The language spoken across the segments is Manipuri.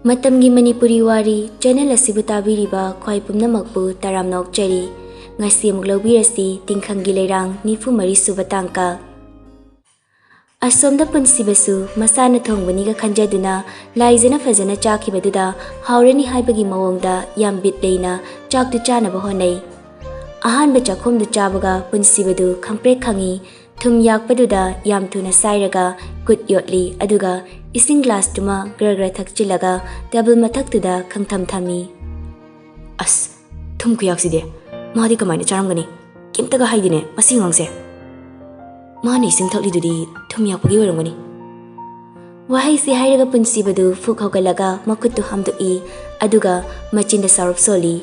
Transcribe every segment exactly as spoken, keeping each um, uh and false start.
ꯃꯇꯝꯒꯤ ꯃꯅꯤꯄꯨꯔꯤ ꯋꯥꯔꯤ ꯆꯦꯅꯦꯜ ꯑꯁꯤꯕꯨ ꯇꯥꯕꯤꯔꯤꯕ ꯈ꯭ꯋꯥꯏ ꯄꯨꯝꯅꯃꯛꯄꯨ ꯇꯔꯥꯝꯅ ꯑꯣꯛꯆꯔꯤ꯫ ꯉꯁꯤ ꯑꯃꯨꯛ ꯂꯧꯕꯤꯔꯁꯤ ꯇꯤꯡꯈꯪꯒꯤ ꯂꯩꯔꯥꯡ ꯅꯤꯐꯨ ꯃꯔꯤ ꯁꯨꯕ ꯇꯥꯡꯀꯛ꯫ ꯑꯁꯣꯝꯗ ꯄꯨꯟꯁꯤꯕꯁꯨ ꯃꯁꯥꯅ ꯊꯣꯡꯕꯅꯤꯒ ꯈꯟꯖꯗꯨꯅ ꯂꯥꯏꯖꯅ ꯐꯖꯅ ꯆꯥꯈꯤꯕꯗꯨꯗ ꯍꯥꯎꯔꯅꯤ ꯍꯥꯏꯕꯒꯤ ꯃꯑꯣꯡꯗ ꯌꯥꯝ ꯕꯤꯠ ꯂꯩꯅ ꯆꯥꯛꯇꯨ ꯆꯥꯅꯕ ꯍꯣꯠꯅꯩ꯫ ꯑꯍꯥꯟꯕ ꯆꯥꯛꯈꯣꯝꯗꯨ ꯆꯥꯕꯒ ꯄꯨꯟꯁꯤꯕꯗꯨ ꯈꯪꯄ꯭ꯔꯦꯛ ꯈꯪꯉꯤ꯫ ꯊꯨꯝ ꯌꯥꯛꯄꯗꯨꯗ ꯌꯥꯝ ꯊꯨꯅ ꯁꯥꯏꯔꯒ ꯈꯨꯠ ꯌꯣꯠꯂꯤ, ꯑꯗꯨꯒ ꯏꯁꯤꯡ ꯒ꯭ꯂꯥꯁꯇꯨꯃ ꯒ꯭ꯔ ꯒ꯭ꯔ ꯊꯛꯆꯤꯜꯂꯒ ꯇꯦꯕꯜ ꯃꯊꯛꯇꯨꯗ ꯈꯪꯊꯝ ꯊꯝꯃꯤ꯫ "ꯑꯁ, ꯊꯨꯝ ꯈꯨꯌꯥꯛꯁꯤꯗꯤ! ꯃꯥꯗꯤ ꯀꯃꯥꯏꯅ ꯆꯥꯔꯝꯒꯅꯤ? ꯀꯩꯝꯇꯒ ꯍꯥꯏꯗꯦꯅꯦ ꯃꯁꯤ ꯑꯉꯥꯡꯁꯦ꯫ ꯃꯥꯅ ꯏꯁꯤꯡ ꯊꯛꯂꯤꯗꯨꯗꯤ ꯊꯨꯝ ꯌꯥꯛꯄꯒꯤ ꯑꯣꯏꯔꯝꯒꯅꯤ꯫" ꯋꯥꯍꯩꯁꯤ ꯍꯥꯏꯔꯒ ꯄꯨꯟꯁꯤꯕꯗꯨ ꯐꯨꯛ ꯍꯧꯒꯠꯂꯒ ꯃꯈꯨꯠꯇꯨ ꯍꯥꯝꯗꯣꯛꯏ, ꯑꯗꯨꯒ ꯃꯆꯤꯟꯗ ꯁꯥꯎꯔꯞ ꯁꯣꯜꯂꯤ꯫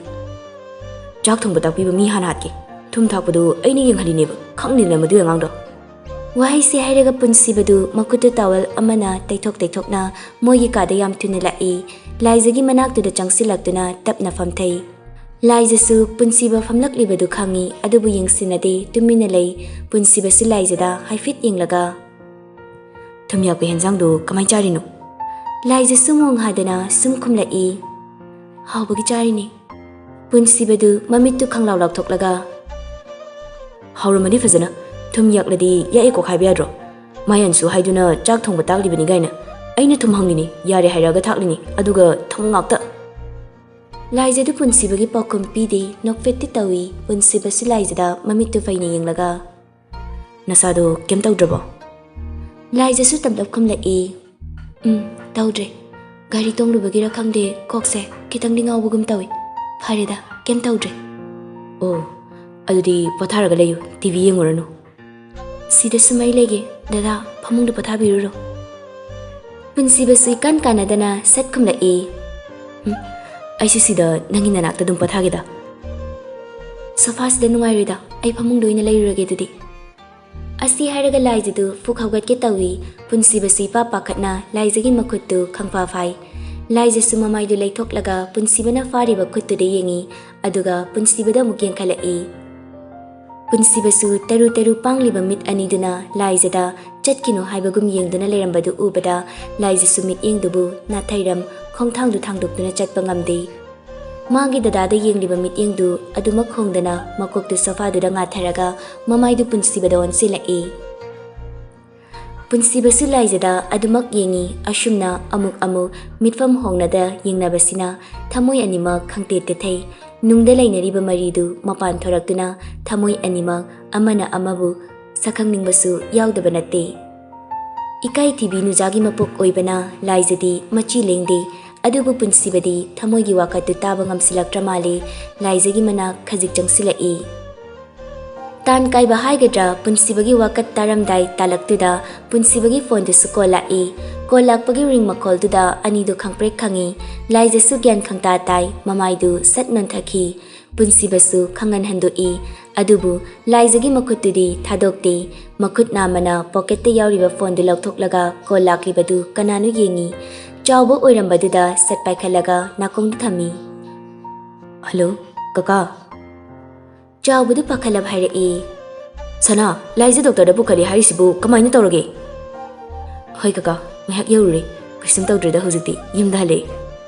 "ꯆꯥꯛ ꯊꯣꯡꯕ ꯇꯥꯛꯄꯤꯕ ꯃꯤ ꯍꯥꯟꯅ ꯍꯥꯠꯀꯦ꯫ ꯊꯨꯝ ꯊꯥꯛꯄꯗꯨ ꯑꯩꯅ ꯌꯦꯡꯍꯜꯂꯤꯅꯦꯕ, ꯈꯪꯗꯦꯗꯅ ꯃꯗꯨꯏ ꯑꯉꯥꯡꯗꯣ꯫" ꯋꯥꯍꯩꯁꯤ ꯍꯥꯏꯔꯒ ꯄꯨꯟꯁꯤꯕꯗꯨ ꯃꯈꯨꯠꯇꯨ ꯇꯥꯋꯦꯜ ꯑꯃꯅ ꯇꯩꯊꯣꯛ ꯇꯩꯊꯣꯛꯅ ꯃꯣꯏꯒꯤ ꯀꯥꯗ ꯌꯥꯝ ꯊꯨꯅ ꯂꯥꯛꯏ꯫ ꯂꯥꯏꯖꯒꯤ ꯃꯅꯥꯛꯇꯨꯗ ꯆꯪꯁꯤꯜꯂꯛꯇꯨꯅ ꯇꯞꯅ ꯐꯝꯊꯩ꯫ ꯂꯥꯏꯖꯁꯨ ꯄꯨꯟꯁꯤꯕ ꯐꯝꯂꯛꯂꯤꯕꯗꯨ ꯈꯪꯏ, ꯑꯗꯨꯕꯨ ꯌꯦꯡꯁꯤꯟꯅꯗꯦ, ꯇꯨꯃꯤꯟꯅ ꯂꯩ꯫ ꯄꯨꯟꯁꯤꯕꯁꯨ ꯂꯥꯏꯖꯗ ꯍꯥꯏꯐꯦꯠ ꯌꯦꯡꯂꯒ, "ꯊꯨꯝ ꯌꯥꯛꯄ ꯍꯦꯟꯖꯥꯡꯗꯨ ꯀꯃꯥꯏ ꯆꯥꯔꯤꯅꯣ?" ꯂꯥꯏꯖꯁꯨ ꯃꯣꯡ ꯍꯥꯗꯅ ꯁꯨꯝ ꯈꯨꯝꯂꯛꯏ, "ꯍꯥꯎꯕꯒꯤ ꯆꯥꯔꯤꯅꯤ꯫" ꯄꯨꯟꯁꯤꯕꯗꯨ ꯃꯃꯤꯠꯇꯨ ꯈꯪꯂꯥꯎ ꯂꯥꯎꯊꯣꯛꯂꯒ, "ꯍꯥꯎꯔꯝꯃꯅꯤ ꯐꯖꯅ꯫ ꯊꯨꯝ ꯌꯥꯛꯂꯗꯤ ꯌꯥꯛꯑꯦ ꯀꯣꯛ ꯍꯥꯏꯕ ꯌꯥꯗ꯭ꯔꯣ? ꯃꯌꯥꯟꯁꯨ ꯍꯥꯏꯗꯨꯅ ꯆꯥꯛ ꯊꯣꯡꯕ ꯇꯥꯛꯂꯤꯕꯅꯤ ꯀꯥꯏꯅ꯫ ꯑꯩꯅ ꯊꯨꯝ ꯍꯪꯂꯤꯅꯤ, ꯌꯥꯔꯦ ꯍꯥꯏꯔꯛꯑꯒ ꯊꯥꯛꯂꯤꯅꯤ, ꯑꯗꯨꯒ ꯊꯨꯝ ꯉꯥꯛꯇ꯫" ꯂꯥꯏꯖꯗꯨ ꯄꯨꯟꯁꯤꯕꯒꯤ ꯄꯥꯎꯈꯨꯝ ꯄꯤꯗꯦ, ꯅꯣꯛꯐꯦꯠꯇꯤ ꯇꯧꯏ꯫ ꯄꯨꯟꯁꯤꯕꯁꯨ ꯂꯥꯏꯖꯗ ꯃꯃꯤꯠꯇꯨ ꯐꯩꯅ ꯌꯦꯡꯂꯒ, "ꯅꯁꯥꯗꯣ ꯀꯩꯝ ꯇꯧꯗ꯭ꯔꯕꯣ?" ꯂꯥꯏꯖꯁꯨ ꯇꯞꯂꯞ ꯈꯨꯝꯂꯛꯏ, "ꯎꯝ, ꯇꯧꯗ꯭ꯔꯦ꯫ ꯒꯥꯔꯤ ꯇꯣꯡꯂꯨꯕꯒꯤꯔ ꯈꯪꯗꯦ, ꯀꯣꯛꯁꯦ ꯈꯤꯇꯪꯗꯤ ꯉꯥꯎꯕꯒꯨꯝ ꯇꯧꯏ꯫ ꯐꯔꯦꯗ, ꯀꯩꯝ ꯇꯧꯗ꯭ꯔꯦ꯫" "ꯑꯣ, ꯑꯗꯨꯗꯤ ꯄꯣꯊꯥꯔꯒ ꯂꯩꯌꯨ, ꯇꯤ ꯚꯤ ꯌꯦꯡꯉꯨꯔꯅꯨ꯫" "ꯁꯤꯗꯁꯨ ꯃꯩ ꯂꯩꯒꯦ, ꯗꯗꯥ, ꯐꯃꯨꯡꯗ ꯄꯣꯊꯥꯕꯤꯔꯨꯔꯣ꯫" ꯄꯨꯟꯁꯤꯕꯁꯨ ꯏꯀꯥꯟ ꯀꯥꯟꯅꯗꯅ ꯁꯠ ꯈꯨꯝꯂꯛꯏ, "ꯎꯝ, ꯑꯩꯁꯨ ꯁꯤꯗ ꯅꯪꯒꯤ ꯅꯅꯥꯛꯇ ꯑꯗꯨꯝ ꯄꯣꯊꯥꯒꯦꯗ꯫" "ꯁꯣꯐꯥꯁꯤꯗ ꯅꯨꯡꯉꯥꯏꯔꯣꯏꯗ, ꯑꯩ ꯐꯃꯨꯡꯗ ꯑꯣꯏꯅ ꯂꯩꯔꯨꯔꯒꯦ ꯑꯗꯨꯗꯤ꯫" ꯑꯁꯤ ꯍꯥꯏꯔꯒ ꯂꯥꯏꯖꯗꯨ ꯐꯨꯛ ꯍꯧꯒꯠꯀꯦ ꯇꯧꯏ꯫ ꯄꯨꯟꯁꯤꯕꯁꯨ ꯏꯄꯥ ꯄꯥꯈꯠꯅ ꯂꯥꯏꯖꯒꯤ ꯃꯈꯨꯠꯇꯨ ꯈꯪꯐꯥ ꯐꯥꯏ꯫ ꯂꯥꯏꯖꯁꯨ ꯃꯃꯥꯏꯗꯨ ꯂꯩꯊꯣꯛꯂꯒ ꯄꯨꯟꯁꯤꯕꯅ ꯐꯥꯔꯤꯕ ꯈꯨꯠꯇꯨꯗ ꯌꯦꯡꯏ, ꯑꯗꯨꯒ ꯄꯨꯟꯁꯤꯕꯗ ꯑꯃꯨꯛ ꯌꯦꯡꯈꯠꯂꯛꯏ꯫ ꯄꯨꯟꯁꯤꯕꯁꯨ ꯇꯔꯨ ꯇꯔꯨ ꯄꯥꯡꯂꯤꯕ ꯃꯤꯠ ꯑꯅꯤꯗꯨꯅ ꯂꯥꯏꯖꯗ ꯆꯠꯈꯤꯅꯨ ꯍꯥꯏꯕꯒꯨꯝ ꯌꯦꯡꯗꯨꯅ ꯂꯩꯔꯝꯕꯗꯨ ꯎꯕꯗ ꯂꯥꯏꯖꯁꯨ ꯃꯤꯠꯌꯦꯡꯗꯨꯕꯨ ꯅꯥꯊꯩꯔꯝ ꯈꯣꯡꯊꯥꯡꯗꯨ ꯊꯥꯡꯗꯣꯛꯇꯨꯅ ꯆꯠꯄ ꯉꯝꯗꯦ꯫ ꯃꯥꯒꯤ ꯗꯗꯥꯗ ꯌꯦꯡꯂꯤꯕ ꯃꯤꯠꯌꯦꯡꯗꯨ ꯑꯗꯨꯃꯛ ꯍꯣꯡꯗꯅ ꯃꯀꯣꯛꯇꯨ ꯁꯣꯐꯥꯗꯨꯗ ꯉꯥꯊꯔꯒ ꯃꯃꯥꯏꯗꯨ ꯄꯨꯟꯁꯤꯕꯗ ꯑꯣꯟꯁꯤꯜꯂꯛꯏ꯫ ꯄꯨꯟꯁꯤꯕꯁꯨ ꯂꯥꯏꯖꯗ ꯑꯗꯨꯃꯛ ꯌꯦꯡꯏ꯫ ꯑꯁꯨꯝꯅ ꯑꯃꯨꯛ ꯑꯃꯨꯛ ꯃꯤꯠꯐꯝ ꯍꯣꯡꯅꯗ ꯌꯦꯡꯅꯕꯁꯤꯅ ꯊꯃꯣꯏ ꯑꯅꯤꯃꯛ ꯈꯪꯇꯦꯠ ꯇꯦꯊꯩ꯫ ꯅꯨꯡꯗ ꯂꯩꯅꯔꯤꯕ ꯃꯔꯤꯗꯨ ꯃꯄꯥꯟ ꯊꯣꯔꯛꯇꯨꯅ ꯊꯃꯣꯏ ꯑꯅꯤꯃꯛ ꯑꯃꯅ ꯑꯃꯕꯨ ꯁꯛꯈꯪꯅꯤꯡꯕꯁꯨ ꯌꯥꯎꯗꯕ ꯅꯠꯇꯦ꯫ ꯏꯀꯥꯏ ꯊꯤꯕꯤ ꯅꯨꯖꯥꯒꯤ ꯃꯄꯣꯛ ꯑꯣꯏꯕꯅ ꯂꯥꯏꯖꯗꯤ ꯃꯆꯤ ꯂꯦꯡꯗꯦ꯫ ꯑꯗꯨꯕꯨ ꯄꯨꯟꯁꯤꯕꯗꯤ ꯊꯃꯣꯏꯒꯤ ꯋꯥꯀꯠꯇꯨ ꯇꯥꯕ ꯉꯝꯁꯤꯜꯂꯛꯇ꯭ꯔ ꯃꯥꯜꯂꯦ꯫ ꯂꯥꯏꯖꯒꯤ ꯃꯅꯥꯛ ꯈꯖꯤꯛ ꯆꯪꯁꯤꯜꯂꯛꯏ꯫ ꯇꯥꯟ ꯀꯥꯏꯕ ꯍꯥꯏꯒꯗ꯭ꯔꯥ, ꯄꯨꯟꯁꯤꯕꯒꯤ ꯋꯥꯀꯠ ꯇꯥꯔꯝꯗꯥꯏ ꯇꯥꯂꯛꯇꯨꯗ ꯄꯨꯟꯁꯤꯕꯒꯤ ꯐꯣꯟꯗꯨꯁꯨ ꯀꯣꯜ ꯂꯥꯛꯏ꯫ ꯀꯣꯜ ꯂꯥꯛꯄꯒꯤ ꯔꯤꯡ ꯃꯈꯣꯜꯗꯨꯗ ꯑꯅꯤꯗꯨ ꯈꯪꯄ꯭ꯔꯦꯛ ꯈꯪꯏ꯫ ꯂꯥꯏꯖꯁꯨ ꯒ꯭ꯌꯥꯟ ꯈꯪꯇꯥ ꯇꯥꯏ, ꯃꯃꯥꯏꯗꯨ ꯁꯠ ꯅꯣꯟꯊꯈꯤ꯫ ꯄꯨꯟꯁꯤꯕꯁꯨ ꯈꯪꯍꯟ ꯍꯟꯗꯣꯛꯏ꯫ ꯑꯗꯨꯕꯨ ꯂꯥꯏꯖꯒꯤ ꯃꯈꯨꯠꯇꯨꯗꯤ ꯊꯥꯗꯣꯛꯇꯦ꯫ ꯃꯈꯨꯠ ꯅꯥꯝꯃꯅ ꯄꯣꯀꯦꯠꯇ ꯌꯥꯎꯔꯤꯕ ꯐꯣꯟꯗꯨ ꯂꯧꯊꯣꯛꯂꯒ ꯀꯣꯜ ꯂꯥꯛꯂꯤꯕꯗꯨ ꯀꯅꯥꯅꯣ ꯌꯦꯡꯏ꯫ ꯆꯥꯎꯕ ꯑꯣꯏꯔꯝꯕꯗꯨꯗ ꯁꯠ ꯄꯥꯏꯈꯠꯂꯒ ꯅꯥꯀꯣꯡꯗ ꯊꯝꯃꯤ꯫ "ꯍꯜꯂꯣ, ꯀꯀꯥ?" ꯆꯥꯎꯕꯗꯨ ꯄꯥꯈꯠꯂꯞ ꯍꯥꯏꯔꯛꯏ꯫ "ꯁꯅꯥ, ꯂꯥꯏꯖ ꯗꯣꯛꯇꯔꯗ ꯄꯨꯈꯠꯂꯤ ꯍꯥꯏꯔꯤꯁꯤꯕꯨ ꯀꯃꯥꯏꯅ ꯇꯧꯔꯒꯦ?" "ꯍꯣꯏ ꯀꯀꯥ, ꯉꯥꯏꯍꯥꯛ ꯌꯧꯔꯨꯔꯦ꯫ ꯀꯩꯁꯨꯝ ꯇꯧꯗ꯭ꯔꯦꯗ ꯍꯧꯖꯤꯛꯇꯤ, ꯌꯨꯝꯗ ꯍꯜꯂꯛꯑꯦ꯫"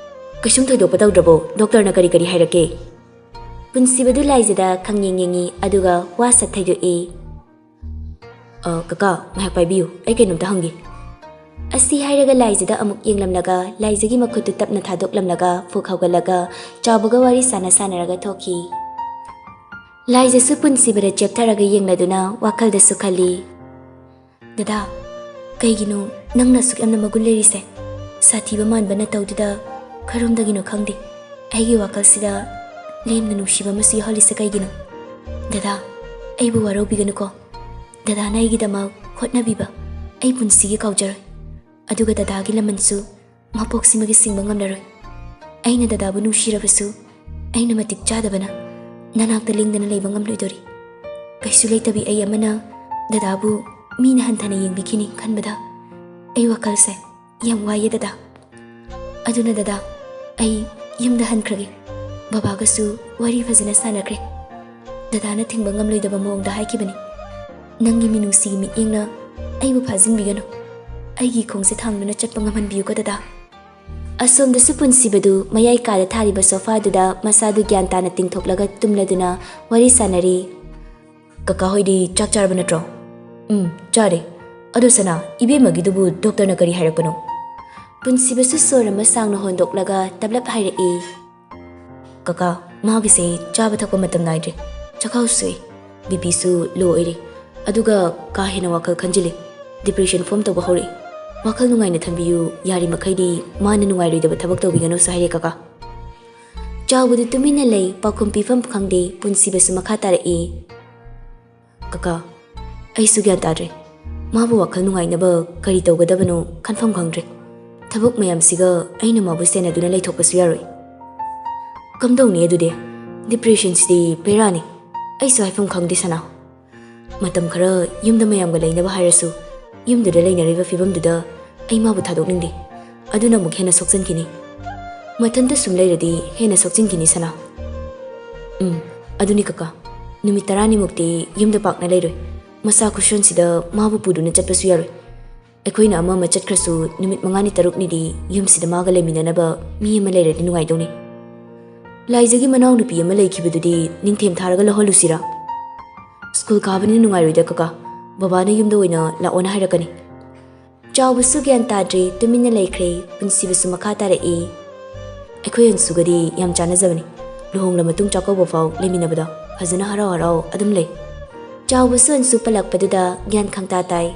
"ꯀꯩꯁꯨꯝ ꯊꯣꯏꯗꯣꯛꯄ ꯇꯧꯗ꯭ꯔꯕꯣ? ꯗꯣꯛꯇꯔꯅ ꯀꯔꯤ ꯀꯔꯤ ꯍꯥꯏꯔꯛꯀꯦ?" ꯄꯨꯟꯁꯤꯕꯗꯨ ꯂꯥꯏꯖꯗ ꯈꯪꯌꯦꯡ ꯌꯦꯡꯏ, ꯑꯗꯨꯒ ꯋꯥ ꯁꯠ ꯊꯩꯗꯣꯛꯏ꯫ "ꯑ, ꯀꯀꯥ, ꯉꯥꯏꯍꯥꯛ ꯄꯥꯏꯕꯤꯌꯨ, ꯑꯩ ꯀꯩꯅꯣꯝꯇ ꯍꯪꯒꯦ꯫" ꯑꯁꯤ ꯍꯥꯏꯔꯒ ꯂꯥꯏꯖꯗ ꯑꯃꯨꯛ ꯌꯦꯡꯂꯝꯂꯒ ꯂꯥꯏꯖꯒꯤ ꯃꯈꯨꯠꯇꯨ ꯇꯞꯅ ꯊꯥꯗꯣꯛꯂꯝꯂꯒ ꯐꯨꯛ ꯍꯧꯒꯠꯂꯒ ꯆꯥꯎꯕꯒ ꯋꯥꯔꯤ ꯁꯥꯟꯅ ꯁꯥꯟꯅꯔꯒ ꯊꯣꯛꯈꯤ꯫ ꯂꯥꯏꯖꯁꯨ ꯄꯨꯟꯁꯤꯕꯗ ꯆꯦꯞꯊꯔꯒ ꯌꯦꯡꯂꯗꯨꯅ ꯋꯥꯈꯜꯗꯁꯨ ꯈꯜꯂꯤ꯫ "ꯗꯗꯥ, ꯀꯩꯒꯤꯅꯣ ꯅꯪꯅ ꯑꯁꯨꯛ ꯌꯥꯝꯅ ꯃꯒꯨꯟ ꯂꯩꯔꯤꯁꯦ? ꯁꯥꯊꯤꯕ ꯃꯥꯟꯕ ꯅꯇꯧꯗꯨꯗ ꯀꯔꯣꯝꯗꯒꯤꯅꯣ ꯈꯪꯗꯦ꯫ ꯑꯩꯒꯤ ꯋꯥꯈꯜꯁꯤꯗ ꯂꯦꯝꯅ ꯅꯨꯡꯁꯤꯕ ꯑꯃꯁꯨ ꯌꯥꯎꯍꯜꯂꯤꯁꯦ ꯀꯩꯒꯤꯅꯣ? ꯗꯗꯥ, ꯑꯩꯕꯨ ꯋꯥꯔꯧꯕꯤꯒꯅꯨꯀꯣ꯫ ꯗꯗꯥꯅ ꯑꯩꯒꯤꯗꯃꯛ ꯍꯣꯠꯅꯕꯤꯕ ꯑꯩ ꯄꯨꯟꯁꯤꯒꯤ ꯀꯥꯎꯖꯔꯣꯏ꯫ ꯑꯗꯨꯒ ꯗꯗꯥꯒꯤ ꯂꯃꯟꯁꯨ ꯃꯄꯣꯛꯁꯤꯃꯒꯤ ꯁꯤꯡꯕ ꯉꯝꯂꯔꯣꯏ꯫ ꯑꯩꯅ ꯗꯗꯥꯕꯨ ꯅꯨꯡꯁꯤꯔꯕꯁꯨ, ꯑꯩꯅ ꯃꯇꯤꯛ ꯆꯥꯗꯕꯅ ꯅꯅꯥꯛꯇ ꯂꯦꯡꯗꯅ ꯂꯩꯕ ꯉꯝꯂꯣꯏꯗꯣꯔꯤ꯫ ꯀꯩꯁꯨ ꯂꯩꯇꯕꯤ ꯑꯩ ꯑꯃꯅ ꯗꯗꯥꯕꯨ ꯃꯤꯅ ꯍꯟꯊꯅ ꯌꯦꯡꯕꯤꯈꯤꯅꯤ ꯈꯟꯕꯗ ꯑꯩ ꯋꯥꯈꯜꯁꯦ ꯌꯥꯝ ꯋꯥꯏꯌꯦ ꯗꯗꯥ꯫ ꯑꯗꯨꯅ ꯗꯗꯥ, ꯑꯩ ꯌꯨꯝꯗ ꯍꯟꯈ꯭ꯔꯒꯦ꯫ ꯕꯕꯥꯒꯁꯨ ꯋꯥꯔꯤ ꯐꯖꯅ ꯁꯥꯟꯅꯈ꯭ꯔꯦ꯫ ꯗꯗꯥꯅ ꯊꯤꯡꯕ ꯉꯝꯂꯣꯏꯗꯕ ꯃꯑꯣꯡꯗ ꯍꯥꯏꯈꯤꯕꯅꯤ꯫ ꯅꯪꯒꯤ ꯃꯤꯅꯨꯡꯁꯤꯒꯤ ꯃꯤꯠꯌꯦꯡꯅ ꯑꯩꯕꯨ ꯐꯥꯖꯤꯟꯕꯤꯒꯅꯨ꯫ ꯑꯩꯒꯤ ꯈꯣꯡꯁꯦ ꯊꯥꯡꯗꯨꯅ ꯆꯠꯄ ꯉꯝꯍꯟꯕꯤꯌꯨꯀꯣ ꯗꯗꯥ꯫" ꯑꯁꯣꯝꯗꯁꯨ ꯄꯨꯟꯁꯤꯕꯗꯨ ꯃꯌꯥꯏ ꯀꯥꯗ ꯊꯥꯔꯤꯕ ꯁꯣꯐꯥꯗꯨꯗ ꯃꯁꯥꯗꯨ ꯒ꯭ꯌꯥꯟ ꯇꯥꯅ ꯇꯤꯡꯊꯣꯛꯂꯒ ꯇꯨꯝꯂꯗꯨꯅ ꯋꯥꯔꯤ ꯁꯥꯟꯅꯔꯤ꯫ ꯀꯀꯥ ꯍꯣꯏꯗꯤ ꯆꯥꯛ ꯆꯥꯔꯕ ꯅꯠꯇ꯭ꯔꯣ? ꯎꯝ, ꯆꯥꯔꯦ꯫ ꯑꯗꯨ ꯁꯅꯥ, ꯏꯕꯦꯝꯃꯒꯤꯗꯨꯕꯨ ꯗꯣꯛꯇꯔꯅ ꯀꯔꯤ ꯍꯥꯏꯔꯛꯄꯅꯣ? ꯄꯨꯟꯁꯤꯕꯁꯨ ꯁꯣꯔ ꯑꯃ ꯁꯥꯡꯅ ꯍꯣꯟꯗꯣꯛꯂꯒ ꯇꯞꯂꯞ ꯍꯥꯏꯔꯛꯏ꯫ ꯀꯀꯥ, ꯃꯥꯒꯤꯁꯦ ꯆꯥꯕ ꯊꯛꯄ ꯃꯇꯝ ꯅꯥꯏꯗ꯭ꯔꯦ, ꯆꯈꯥꯎ ꯁꯣꯛꯏ, ꯕꯤ ꯄꯤꯁꯨ ꯂꯣ ꯑꯣꯏꯔꯦ, ꯑꯗꯨꯒ ꯀꯥ ꯍꯦꯟꯅ ꯋꯥꯈꯜ ꯈꯟꯖꯤꯜꯂꯤ, ꯗꯤꯄ꯭ꯔꯦꯁꯟ ꯐꯣꯝ ꯇꯧꯕ ꯍꯧꯔꯛꯏ꯫ ꯋꯥꯈꯜ ꯅꯨꯡꯉꯥꯏꯅ ꯊꯝꯕꯤꯌꯨ, ꯌꯥꯔꯤꯃꯈꯩꯗꯤ ꯃꯥꯅ ꯅꯨꯡꯉꯥꯏꯔꯣꯏꯗꯕ ꯊꯕꯛ ꯇꯧꯕꯤꯒꯅꯨꯁꯨ ꯍꯥꯏꯔꯦ ꯀꯀꯥ꯫ ꯆꯥꯎꯕꯗꯨ ꯇꯨꯃꯤꯟꯅ ꯂꯩ, ꯄꯥꯎꯈꯨꯝ ꯄꯤꯐꯝ ꯈꯪꯗꯦ꯫ ꯄꯨꯟꯁꯤꯕꯁꯨ ꯃꯈꯥ ꯇꯥꯔꯛꯏ꯫ ꯀꯀꯥ, ꯑꯩꯁꯨ ꯒ꯭ꯌꯥꯟ ꯇꯥꯗ꯭ꯔꯦ꯫ ꯃꯥꯕꯨ ꯋꯥꯈꯜ ꯅꯨꯡꯉꯥꯏꯅꯕ ꯀꯔꯤ ꯇꯧꯒꯗꯕꯅꯣ ꯈꯟꯐꯝ ꯈꯪꯗ꯭ꯔꯦ꯫ ꯊꯕꯛ ꯃꯌꯥꯝꯁꯤꯒ ꯑꯩꯅ ꯃꯥꯕꯨ ꯁꯦꯟꯅꯗꯨꯅ ꯂꯩꯊꯣꯛꯄꯁꯨ ꯌꯥꯔꯣꯏ꯫ ꯀꯝꯗꯧꯅꯤ ꯑꯗꯨꯗꯤ? ꯗꯤꯄ꯭ꯔꯦꯁꯟꯁꯤꯗꯤ ꯕꯦꯔꯥꯅꯤ꯫ ꯑꯩꯁꯨ ꯍꯥꯏꯐꯝ ꯈꯪꯗꯦ ꯁꯅꯥ꯫ ꯃꯇꯝ ꯈꯔ ꯌꯨꯝꯗ ꯃꯌꯥꯝꯒ ꯂꯩꯅꯕ ꯍꯥꯏꯔꯁꯨ, ꯌꯨꯝꯗꯨꯗ ꯂꯩꯅꯔꯤꯕ ꯐꯤꯕꯝꯗꯨꯗ ꯑꯩ ꯃꯥꯕꯨ ꯊꯥꯗꯣꯛꯅꯤꯡꯗꯦ꯫ ꯑꯗꯨꯅ ꯑꯃꯨꯛ ꯍꯦꯟꯅ ꯁꯣꯛꯆꯟꯈꯤꯅꯤ꯫ ꯃꯊꯟꯇ ꯁꯨꯝ ꯂꯩꯔꯗꯤ ꯍꯦꯟꯅ ꯁꯣꯛꯆꯤꯟꯈꯤꯅꯤ ꯁꯅꯥ꯫ ꯎꯝ, ꯑꯗꯨꯅꯤ ꯀꯀꯥ꯫ ꯅꯨꯃꯤꯠ ꯇꯔꯥꯅꯤꯃꯨꯛꯇꯤ ꯌꯨꯝꯗ ꯄꯥꯛꯅ ꯂꯩꯔꯣꯏ꯫ ꯃꯁꯥ ꯈꯨꯁꯣꯟꯁꯤꯗ ꯃꯥꯕꯨ ꯄꯨꯗꯨꯅ ꯆꯠꯄꯁꯨ ꯌꯥꯔꯣꯏ꯫ ꯑꯩꯈꯣꯏꯅ ꯑꯃ ꯑꯃ ꯆꯠꯈ꯭ꯔꯁꯨ ꯅꯨꯃꯤꯠ ꯃꯉꯥꯅꯤ ꯇꯔꯨꯛꯅꯤꯗꯤ ꯌꯨꯝꯁꯤꯗ ꯃꯥꯒ ꯂꯩꯃꯤꯟꯅꯅꯕ ꯃꯤ ꯑꯃ ꯂꯩꯔꯗꯤ ꯅꯨꯡꯉꯥꯏꯗꯧꯅꯤ꯫ ꯂꯥꯏꯖꯒꯤ ꯃꯅꯥꯎꯅꯨꯄꯤ ꯑꯃ ꯂꯩꯈꯤꯕꯗꯨꯗꯤ ꯅꯤꯡꯊꯦꯝ ꯊꯥꯔꯒ ꯂꯧꯍꯜꯂꯨꯁꯤꯔꯥ? ꯁ꯭ꯀꯨꯜ ꯀꯥꯕꯅꯤꯅ ꯅꯨꯡꯉꯥꯏꯔꯣꯏꯗ ꯀꯀꯥ꯫ ꯕꯕꯥꯅ ꯌꯨꯝꯗ ꯑꯣꯏꯅ ꯂꯥꯛꯑꯣꯅ ꯍꯥꯏꯔꯛꯀꯅꯤ꯫ ꯆꯥꯎꯕꯁꯨ ꯒ꯭ꯌꯥꯟ ꯇꯥꯗ꯭ꯔꯦ, ꯇꯨꯃꯤꯟꯅ ꯂꯩꯈ꯭ꯔꯦ꯫ ꯄꯨꯟꯁꯤꯕꯁꯨ ꯃꯈꯥ ꯇꯥꯔꯛꯏ꯫ ꯑꯩꯈꯣꯏ ꯑꯟꯁꯨꯒꯗꯤ ꯌꯥꯝ ꯆꯥꯟꯅꯖꯕꯅꯤ꯫ ꯂꯨꯍꯣꯡꯂ ꯃꯇꯨꯡ ꯆꯥꯛꯀꯧꯕ ꯐꯥꯎ ꯂꯩꯃꯤꯟꯅꯕꯗ ꯐꯖꯅ ꯍꯔꯥꯎ ꯍꯔꯥꯎ ꯑꯗꯨꯝ ꯂꯩ꯫ ꯆꯥꯎꯕꯁꯨ ꯑꯟꯁꯨ ꯄꯜꯂꯛꯄꯗꯨꯗ ꯒ꯭ꯌꯥꯟ ꯈꯪꯇꯥ ꯇꯥꯏ꯫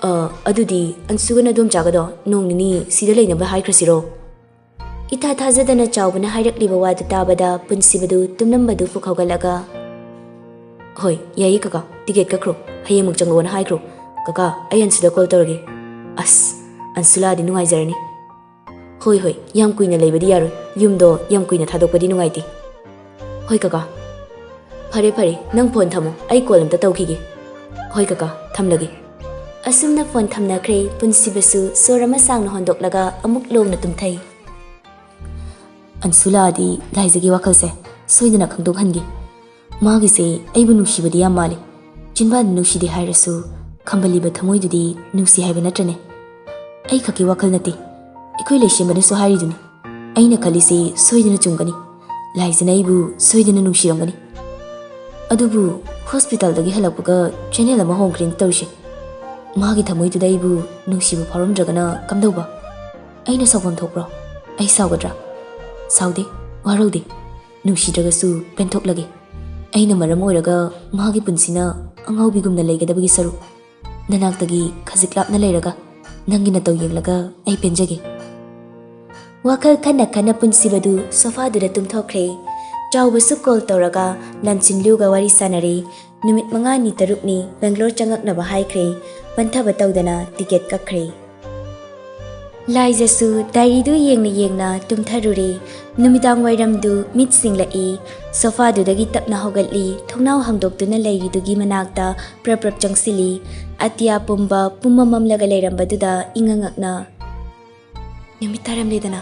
"ꯑ, ꯑꯗꯨꯗꯤ ꯑꯟꯁꯨꯒ ꯅꯗꯣꯝꯆꯥꯒꯗꯣ ꯅꯣꯡ ꯅꯤꯅꯤ ꯁꯤꯗ ꯂꯩꯅꯕ ꯍꯥꯏꯈ꯭ꯔꯁꯤꯔꯣ?" ꯏꯊꯥ ꯊꯥꯖꯗꯅ ꯆꯥꯎꯕꯅ ꯍꯥꯏꯔꯛꯂꯤꯕ ꯋꯥꯗꯨ ꯇꯥꯕꯗ ꯄꯨꯟꯁꯤꯕꯗꯨ ꯇꯨꯝꯂꯝꯕꯗꯨ ꯐꯨꯛ ꯍꯧꯒꯠꯂꯒ, "ꯍꯣꯏ, ꯌꯥꯏꯌꯦ ꯀꯀꯥ, ꯇꯤꯀꯦꯠ ꯀꯛꯈ꯭ꯔꯣ, ꯍꯌꯦꯡꯃꯨꯛ ꯆꯪꯂꯛꯑꯣꯅ ꯍꯥꯏꯈ꯭ꯔꯣ꯫ ꯀꯀꯥ, ꯑꯩ ꯑꯟꯁꯨꯗ ꯀꯣꯜ ꯇꯧꯔꯒꯦ꯫ ꯑꯁ, ꯑꯟꯁꯨ ꯂꯥꯛꯑꯗꯤ ꯅꯨꯡꯉꯥꯏꯖꯔꯅꯤ꯫ ꯍꯣꯏ, ꯍꯣꯏ, ꯌꯥꯝ ꯀꯨꯏꯅ ꯂꯩꯕꯗꯤ ꯌꯥꯔꯣꯏ, ꯌꯨꯝꯗꯣ ꯌꯥꯝ ꯀꯨꯏꯅ ꯊꯥꯗꯣꯛꯄꯗꯤ ꯅꯨꯡꯉꯥꯏꯇꯦ꯫ ꯍꯣꯏ ꯀꯀꯥ꯫ ꯐꯔꯦ, ꯐꯔꯦ, ꯅꯪ ꯐꯣꯟ ꯊꯝꯃꯣ, ꯑꯩ ꯀꯣꯜ ꯑꯝꯇ ꯇꯧꯈꯤꯒꯦ꯫ ꯍꯣꯏ ꯀꯀꯥ, ꯊꯝꯂꯒꯦ꯫" ꯑꯁꯨꯝꯅ ꯐꯣꯟ ꯊꯝꯅꯈ꯭ꯔꯦ꯫ ꯄꯨꯟꯁꯤꯕꯁꯨ ꯁꯣꯔ ꯑꯃ ꯁꯥꯡꯅ ꯍꯣꯟꯗꯣꯛꯂꯒ ꯑꯃꯨꯛ ꯂꯣꯡꯅ ꯇꯨꯝꯊꯩ꯫ "ꯑꯟꯁꯨ ꯂꯥꯛꯑꯗꯤ ꯂꯥꯏꯖꯒꯤ ꯋꯥꯈꯜꯁꯦ ꯁꯣꯏꯗꯅ ꯈꯪꯗꯣꯛꯍꯟꯒꯦ꯫ ꯃꯥꯒꯤꯁꯦ ꯑꯩꯕꯨ ꯅꯨꯡꯁꯤꯕꯗꯤ ꯌꯥꯝ ꯃꯥꯜꯂꯤ꯫ ꯆꯤꯟꯕꯥꯟꯗ ꯅꯨꯡꯁꯤꯗꯦ ꯍꯥꯏꯔꯁꯨ ꯈꯝꯕꯜꯂꯤꯕ ꯊꯃꯣꯏꯗꯨꯗꯤ ꯅꯨꯡꯁꯤ ꯍꯥꯏꯕ ꯅꯠꯇ꯭ꯔꯅꯦ? ꯑꯩ ꯈꯛꯀꯤ ꯋꯥꯈꯜ ꯅꯠꯇꯦ, ꯑꯩꯈꯣꯏ ꯂꯩꯁꯦꯝꯕꯅꯁꯨ ꯍꯥꯏꯔꯤꯗꯨꯅꯤ, ꯑꯩꯅ ꯈꯜꯂꯤꯁꯤ ꯁꯣꯏꯗꯅ ꯆꯨꯝꯒꯅꯤ, ꯂꯥꯏꯖꯅ ꯑꯩꯕꯨ ꯁꯣꯏꯗꯅ ꯅꯨꯡꯁꯤꯔꯝꯒꯅꯤ꯫ ꯑꯗꯨꯕꯨ ꯍꯣꯁꯄꯤꯇꯥꯜꯗꯒꯤ ꯍꯜꯂꯛꯄꯒ ꯆꯦꯅꯦꯜ ꯑꯃ ꯍꯣꯡꯈ꯭ꯔꯦꯅ ꯇꯧꯔꯤꯁꯦ꯫ ꯃꯥꯒꯤ ꯊꯃꯣꯏꯗꯨꯗ ꯑꯩꯕꯨ ꯅꯨꯡꯁꯤꯕ ꯐꯥꯎꯔꯝꯗ꯭ꯔꯒꯅ ꯀꯝꯗꯧꯕ? ꯑꯩꯅ ꯁꯥꯎꯐꯝ ꯊꯣꯛꯄ꯭ꯔꯣ? ꯑꯩ ꯁꯥꯎꯒꯗ꯭ꯔꯥ? ꯁꯥꯎꯗꯦ, ꯋꯥꯔꯧꯗꯦ꯫ ꯅꯨꯡꯁꯤꯗ꯭ꯔꯒꯁꯨ ꯄꯦꯟꯊꯣꯛꯂꯒꯦ꯫ ꯑꯩꯅ ꯃꯔꯝ ꯑꯣꯏꯔꯒ ꯃꯥꯒꯤ ꯄꯨꯟꯁꯤꯅ ꯑꯉꯥꯎꯕꯤꯒꯨꯝꯅ ꯂꯩꯒꯗꯕꯒꯤ ꯁꯔꯨꯛ, ꯅꯅꯥꯛꯇꯒꯤ ꯈꯖꯤꯛ ꯂꯥꯞꯅ ꯂꯩꯔꯒ ꯅꯪꯒꯤ ꯅꯇꯧ ꯌꯦꯡꯂꯒ ꯑꯩ ꯄꯦꯟꯖꯒꯦ꯫ ꯋꯥꯈꯜ ꯈꯟꯅ ꯈꯟꯅ ꯄꯨꯟꯁꯤꯕꯗꯨ ꯁꯣꯐꯥꯗꯨꯗ ꯇꯨꯝꯊꯣꯛꯈ꯭ꯔꯦ꯫ ꯆꯥꯎꯕꯁꯨ ꯀꯣꯜ ꯇꯧꯔꯒ ꯂꯟꯁꯤꯟꯂꯨꯒ ꯋꯥꯔꯤ ꯁꯥꯟꯅꯔꯦ꯫ ꯅꯨꯃꯤꯠ ꯃꯉꯥꯅꯤ ꯇꯔꯨꯛꯅꯤ ꯕꯦꯡꯒ꯭ꯂꯣꯔ ꯆꯪꯉꯛꯅꯕ ꯍꯥꯏꯈ꯭ꯔꯦ꯫ ꯄꯟꯊꯕ ꯇꯧꯗꯅ ꯇꯤꯀꯦꯠ ꯀꯛꯈ꯭ꯔꯦ꯫ ꯂꯥꯏꯖꯁꯨ ꯗꯥꯏꯔꯤꯗꯨ ꯌꯦꯡꯅ ꯌꯦꯡꯅ ꯇꯨꯝꯊꯔꯨꯔꯦ꯫ ꯅꯨꯃꯤꯗꯥꯡ ꯋꯥꯏꯔꯝꯗꯨ ꯃꯤꯠ ꯁꯤꯡꯂꯛꯏ꯫ ꯁꯣꯐꯥꯗꯨꯗꯒꯤ ꯇꯞꯅ ꯍꯧꯒꯠꯂꯤ꯫ ꯊꯣꯡꯅꯥꯎ ꯍꯥꯡꯗꯣꯛꯇꯨꯅ ꯂꯩꯔꯤꯗꯨꯒꯤ ꯃꯅꯥꯛꯇ ꯄ꯭ꯔꯞ ꯄ꯭ꯔꯞ ꯆꯪꯁꯤꯜꯂꯤ꯫ ꯑꯇꯤꯌꯥ ꯄꯨꯝꯕ ꯄꯨꯝꯃꯝ ꯃꯝꯂꯒ ꯂꯩꯔꯝꯕꯗꯨꯗ ꯏꯉꯛ ꯉꯛꯅ, "ꯅꯨꯃꯤꯠ ꯇꯥꯔꯝꯂꯦꯗꯅ?"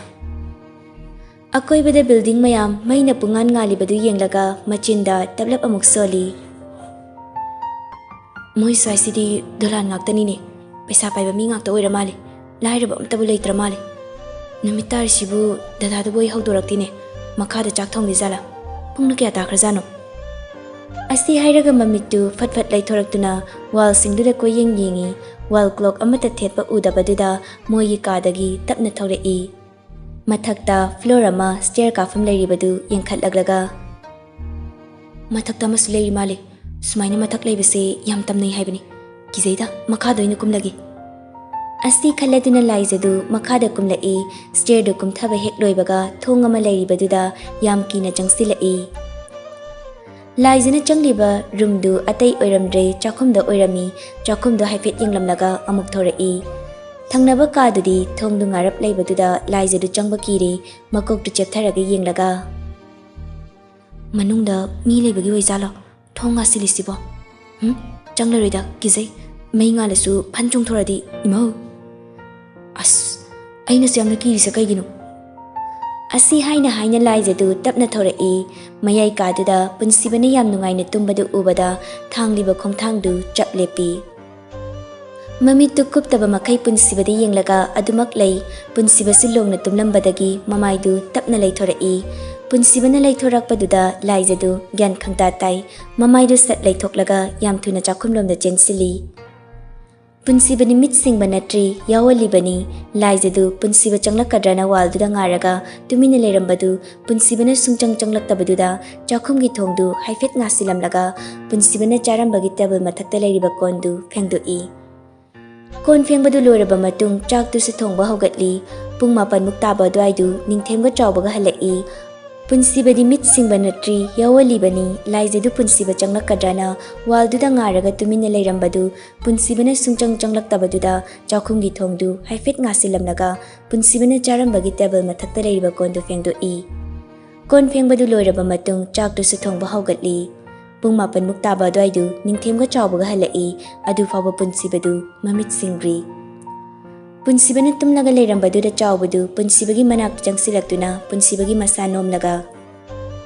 ꯑꯀꯣꯏꯕꯗ ꯕꯤꯜꯗꯤꯡ ꯃꯌꯥꯝ ꯃꯩꯅ ꯄꯨꯡꯉꯥꯟ ꯉꯥꯜꯂꯤꯕꯗꯨ ꯌꯦꯡꯂꯒ ꯃꯆꯤꯟꯗ ꯇꯞꯂꯞ ꯑꯃꯨꯛ ꯁꯣꯜꯂꯤ꯫ "ꯃꯣꯏ ꯁ꯭ꯋꯥꯏꯁꯤꯗꯤ ꯗꯣꯂꯥꯟ ꯉꯥꯛꯇꯅꯤꯅꯦ꯫ ꯄꯩꯁꯥ ꯄꯥꯏꯕ ꯃꯤ ꯉꯥꯛꯇ ꯑꯣꯏꯔ ꯃꯥꯜꯂꯦ꯫ ꯂꯥꯏꯔꯕ ꯑꯝꯇꯕꯨ ꯂꯩꯇ꯭ꯔ ꯃꯥꯜꯂꯦ꯫ ꯅꯨꯃꯤꯠ ꯇꯥꯔꯤꯁꯤꯕꯨ ꯗꯗꯥꯗꯨꯕꯨ ꯑꯩ ꯍꯧꯗꯣꯔꯛꯇꯦꯅꯦ꯫ ꯃꯈꯥꯗ ꯆꯥꯛ ꯊꯣꯡꯂꯤ ꯖꯥꯠꯂꯥ? ꯄꯨꯡꯅ ꯀꯌꯥ ꯇꯥꯈ꯭ꯔꯖꯥꯠꯅꯣ?" ꯑꯁꯤ ꯍꯥꯏꯔꯒ ꯃꯃꯤꯠꯇꯨ ꯐꯠ ꯐꯠ ꯂꯩꯊꯣꯔꯛꯇꯨꯅ ꯋꯥꯜꯁꯤꯡꯗꯨꯗ ꯀꯣꯏꯌꯦꯡ ꯌꯦꯡꯉꯤ꯫ ꯋꯥꯜ ꯀ꯭ꯂꯣꯛ ꯑꯃꯠꯇ ꯊꯦꯠꯄ ꯎꯗꯕꯗꯨꯗ ꯃꯣꯏꯒꯤ ꯀꯥꯗꯒꯤ ꯇꯞꯅ ꯊꯧꯔꯛꯏ꯫ ꯃꯊꯛꯇ ꯐ꯭ꯂꯣꯔ ꯑꯃ ꯁ꯭ꯇꯦꯌꯔ ꯀꯥꯐꯝ ꯂꯩꯔꯤꯕꯗꯨ ꯌꯦꯡꯈꯠꯂꯛꯂꯒ, "ꯃꯊꯛꯇ ꯑꯃꯁꯨ ꯂꯩꯔꯤ ꯃꯥꯜꯂꯦ꯫ ꯁꯨꯃꯥꯏꯅ ꯃꯊꯛ ꯂꯩꯕꯁꯦ ꯌꯥꯝ ꯇꯝꯅꯩ ꯍꯥꯏꯕꯅꯤ꯫ ꯀꯤꯖꯩꯗ, ꯃꯈꯥꯗ ꯑꯣꯏꯅ ꯀꯨꯝꯂꯒꯦ꯫" ꯑꯁꯤ ꯈꯜꯂꯗꯨꯅ ꯂꯥꯏꯖꯗꯨ ꯃꯈꯥꯗ ꯀꯨꯝꯂꯛꯏ꯫ ꯁ꯭ꯇꯦꯌꯔꯗꯨ ꯀꯨꯝꯊꯕ ꯍꯦꯛ ꯂꯣꯏꯕꯒ ꯊꯣꯡ ꯑꯃ ꯂꯩꯔꯤꯕꯗꯨꯗ ꯌꯥꯝ ꯀꯤꯅ ꯆꯪꯁꯤꯜꯂꯛꯏ꯫ ꯂꯥꯏꯖꯅ ꯆꯪꯂꯤꯕ ꯔꯨꯝꯗꯨ ꯑꯇꯩ ꯑꯣꯏꯔꯝꯗ꯭ꯔꯦ, ꯆꯥꯛꯈꯨꯝꯗ ꯑꯣꯏꯔꯝꯃꯤ꯫ ꯆꯥꯛꯈꯨꯝꯗꯣ ꯍꯥꯏꯐꯦꯠ ꯌꯦꯡꯂꯝꯂꯒ ꯑꯃꯨꯛ ꯊꯣꯔꯛꯏ꯫ ꯊꯪꯅꯕ ꯀꯥꯗꯨꯗꯤ ꯊꯣꯡꯗꯨ ꯉꯥꯔꯞ ꯂꯩꯕꯗꯨꯗ ꯂꯥꯏꯖꯗꯨ ꯆꯪꯕ ꯀꯤꯔꯦ꯫ ꯃꯀꯣꯛꯇꯨ ꯆꯦꯞꯊꯔꯒ ꯌꯦꯡꯂꯒ, "ꯃꯅꯨꯡꯗ ꯃꯤ ꯂꯩꯕꯒꯤ ꯑꯣꯏꯖꯥꯠꯂꯣ ꯊꯣꯡ ꯉꯥꯁꯤꯜꯂꯤꯁꯤꯕꯣ? ꯍꯨꯝ, ꯆꯪꯂꯔꯣꯏꯗ, ꯀꯤꯖꯩ꯫ ꯃꯩ ꯉꯥꯜꯂꯁꯨ ꯐꯟ ꯆꯣꯡꯊꯣꯔꯛꯑꯗꯤ, ꯏꯃꯧ! ꯑꯁ, ꯑꯩꯅꯁꯨ ꯌꯥꯝꯅ ꯀꯤꯔꯤꯁꯦ ꯀꯩꯒꯤꯅꯣ?" ꯑꯁꯤ ꯍꯥꯏꯅ ꯍꯥꯏꯅ ꯂꯥꯏꯖꯗꯨ ꯇꯞꯅ ꯊꯧꯔꯛꯏ꯫ ꯃꯌꯥꯏ ꯀꯥꯗꯨꯗ ꯄꯨꯟꯁꯤꯕꯅ ꯌꯥꯝ ꯅꯨꯡꯉꯥꯏꯅ ꯇꯨꯝꯕꯗꯨ ꯎꯕꯗ ꯊꯥꯡꯂꯤꯕ ꯈꯣꯡꯊꯥꯡꯗꯨ ꯆꯞ ꯂꯦꯞꯄꯤ꯫ ꯃꯃꯤꯠꯇꯨ ꯀꯨꯞꯇꯕ ꯃꯈꯩ ꯄꯨꯟꯁꯤꯕꯗ ꯌꯦꯡꯂꯒ ꯑꯗꯨꯃꯛ ꯂꯩ꯫ ꯄꯨꯟꯁꯤꯕꯁꯨ ꯂꯣꯡꯅ ꯇꯨꯝꯂꯝꯕꯗꯒꯤ ꯃꯃꯥꯏꯗꯨ ꯇꯞꯅ ꯂꯩꯊꯣꯔꯛꯏ꯫ ꯄꯨꯟꯁꯤꯕꯅ ꯂꯩꯊꯣꯔꯛꯄꯗꯨꯗ ꯂꯥꯏꯖꯗꯨ ꯒ꯭ꯌꯥꯟ ꯈꯪꯇꯥ ꯇꯥꯏ꯫ ꯃꯃꯥꯏꯗꯨ ꯁꯠ ꯂꯩꯊꯣꯛꯂꯒ ꯌꯥꯝ ꯊꯨꯅ ꯆꯥꯛꯈꯨꯝꯂꯣꯝꯗ ꯆꯦꯟꯁꯤꯜꯂꯤ꯫ ꯄꯨꯟꯁꯤꯕꯗꯤ ꯃꯤꯠ ꯁꯤꯡꯕ ꯅꯠꯇ꯭ꯔꯤ, ꯌꯥꯑꯣꯜꯂꯤꯕꯅꯤ꯫ ꯂꯥꯏꯖꯗꯨ ꯄꯨꯟꯁꯤꯕ ꯆꯪꯂꯛꯀꯗ꯭ꯔꯅ ꯋꯥꯜꯗꯨꯗ ꯉꯥꯏꯔꯒ ꯇꯨꯃꯤꯟꯅ ꯂꯩꯔꯝꯕꯗꯨ ꯄꯨꯟꯁꯤꯕꯅ ꯁꯨꯡꯆꯪ ꯆꯪꯂꯛꯇꯕꯗꯨꯗ ꯆꯥꯛꯈꯨꯝꯒꯤ ꯊꯣꯡꯗꯨ ꯍꯥꯏꯐꯦꯠ ꯉꯥꯁꯤꯜꯂꯝꯂꯒ ꯄꯨꯟꯁꯤꯕꯅ ꯆꯥꯔꯝꯕꯒꯤ ꯇꯦꯕꯜ ꯃꯊꯛꯇ ꯂꯩꯔꯤꯕ ꯀꯣꯟꯗꯨ ꯐꯦꯡꯗꯣꯛꯏ꯫ ꯀꯣꯟ ꯐꯦꯡꯕꯗꯨ ꯂꯣꯏꯔꯕ ꯃꯇꯨꯡ ꯆꯥꯛꯇꯨꯁꯨ ꯊꯣꯡꯕ ꯍꯧꯒꯠꯂꯤ꯫ ꯄꯨꯡ ꯃꯥꯄꯟꯃꯨꯛ ꯇꯥꯕ ꯑꯗꯨꯋꯥꯏꯗꯨ ꯅꯤꯡꯊꯦꯝꯒ ꯆꯥꯎꯕꯒ ꯍꯜꯂꯛꯏ꯫ ꯄꯨꯟꯁꯤꯕꯗꯤ ꯃꯤꯠ ꯁꯤꯡꯕ ꯅꯠꯇ꯭ꯔꯤ, ꯌꯥꯑꯣꯜꯂꯤꯕꯅꯤ꯫ ꯂꯥꯏꯖꯗꯨ ꯄꯨꯟꯁꯤꯕ ꯆꯪꯂꯛꯀꯗ꯭ꯔꯅ ꯋꯥꯜꯗꯨꯗ ꯉꯥꯏꯔꯒ ꯇꯨꯃꯤꯟꯅ ꯂꯩꯔꯝꯕꯗꯨ ꯄꯨꯟꯁꯤꯕꯅ ꯁꯨꯡꯆꯪ ꯆꯪꯂꯛꯇꯕꯗꯨꯗ ꯆꯥꯛꯈꯨꯝꯒꯤ ꯊꯣꯡꯗꯨ ꯍꯥꯏꯐꯦꯠ ꯉꯥꯁꯤꯜꯂꯝꯂꯒ ꯄꯨꯟꯁꯤꯕꯅ ꯆꯥꯔꯝꯕꯒꯤ ꯇꯦꯕꯜ ꯃꯊꯛꯇ ꯂꯩꯔꯤꯕ ꯀꯣꯟꯗꯨ ꯐꯦꯡꯗꯣꯛꯏ꯫ ꯀꯣꯟ ꯐꯦꯡꯕꯗꯨ ꯂꯣꯏꯔꯕ ꯃꯇꯨꯡ ꯆꯥꯛꯇꯨꯁꯨ ꯊꯣꯡꯕ ꯍꯧꯒꯠꯂꯤ꯫ ꯄꯨꯡ ꯃꯥꯄꯟꯃꯨꯛ ꯇꯥꯕ ꯑꯗꯨꯋꯥꯏꯗꯨ ꯅꯤꯡꯊꯦꯝꯒ ꯆꯥꯎꯕꯒ ꯍꯜꯂꯛꯏ꯫ ꯑꯗꯨ ꯐꯥꯎꯕ ꯄꯨꯟꯁꯤꯕꯗꯨ ꯃꯃꯤꯠ ꯁꯤꯡꯗ꯭ꯔꯤ꯫ ꯄꯨꯟꯁꯤꯕꯅ ꯇꯨꯝꯂꯒ ꯂꯩꯔꯝꯕꯗꯨꯗ ꯆꯥꯎꯕꯗꯨ ꯄꯨꯟꯁꯤꯕꯒꯤ ꯃꯅꯥꯛꯇ ꯆꯪꯁꯤꯜꯂꯛꯇꯨꯅ ꯄꯨꯟꯁꯤꯕꯒꯤ ꯃꯁꯥ ꯅꯣꯝꯂꯒ,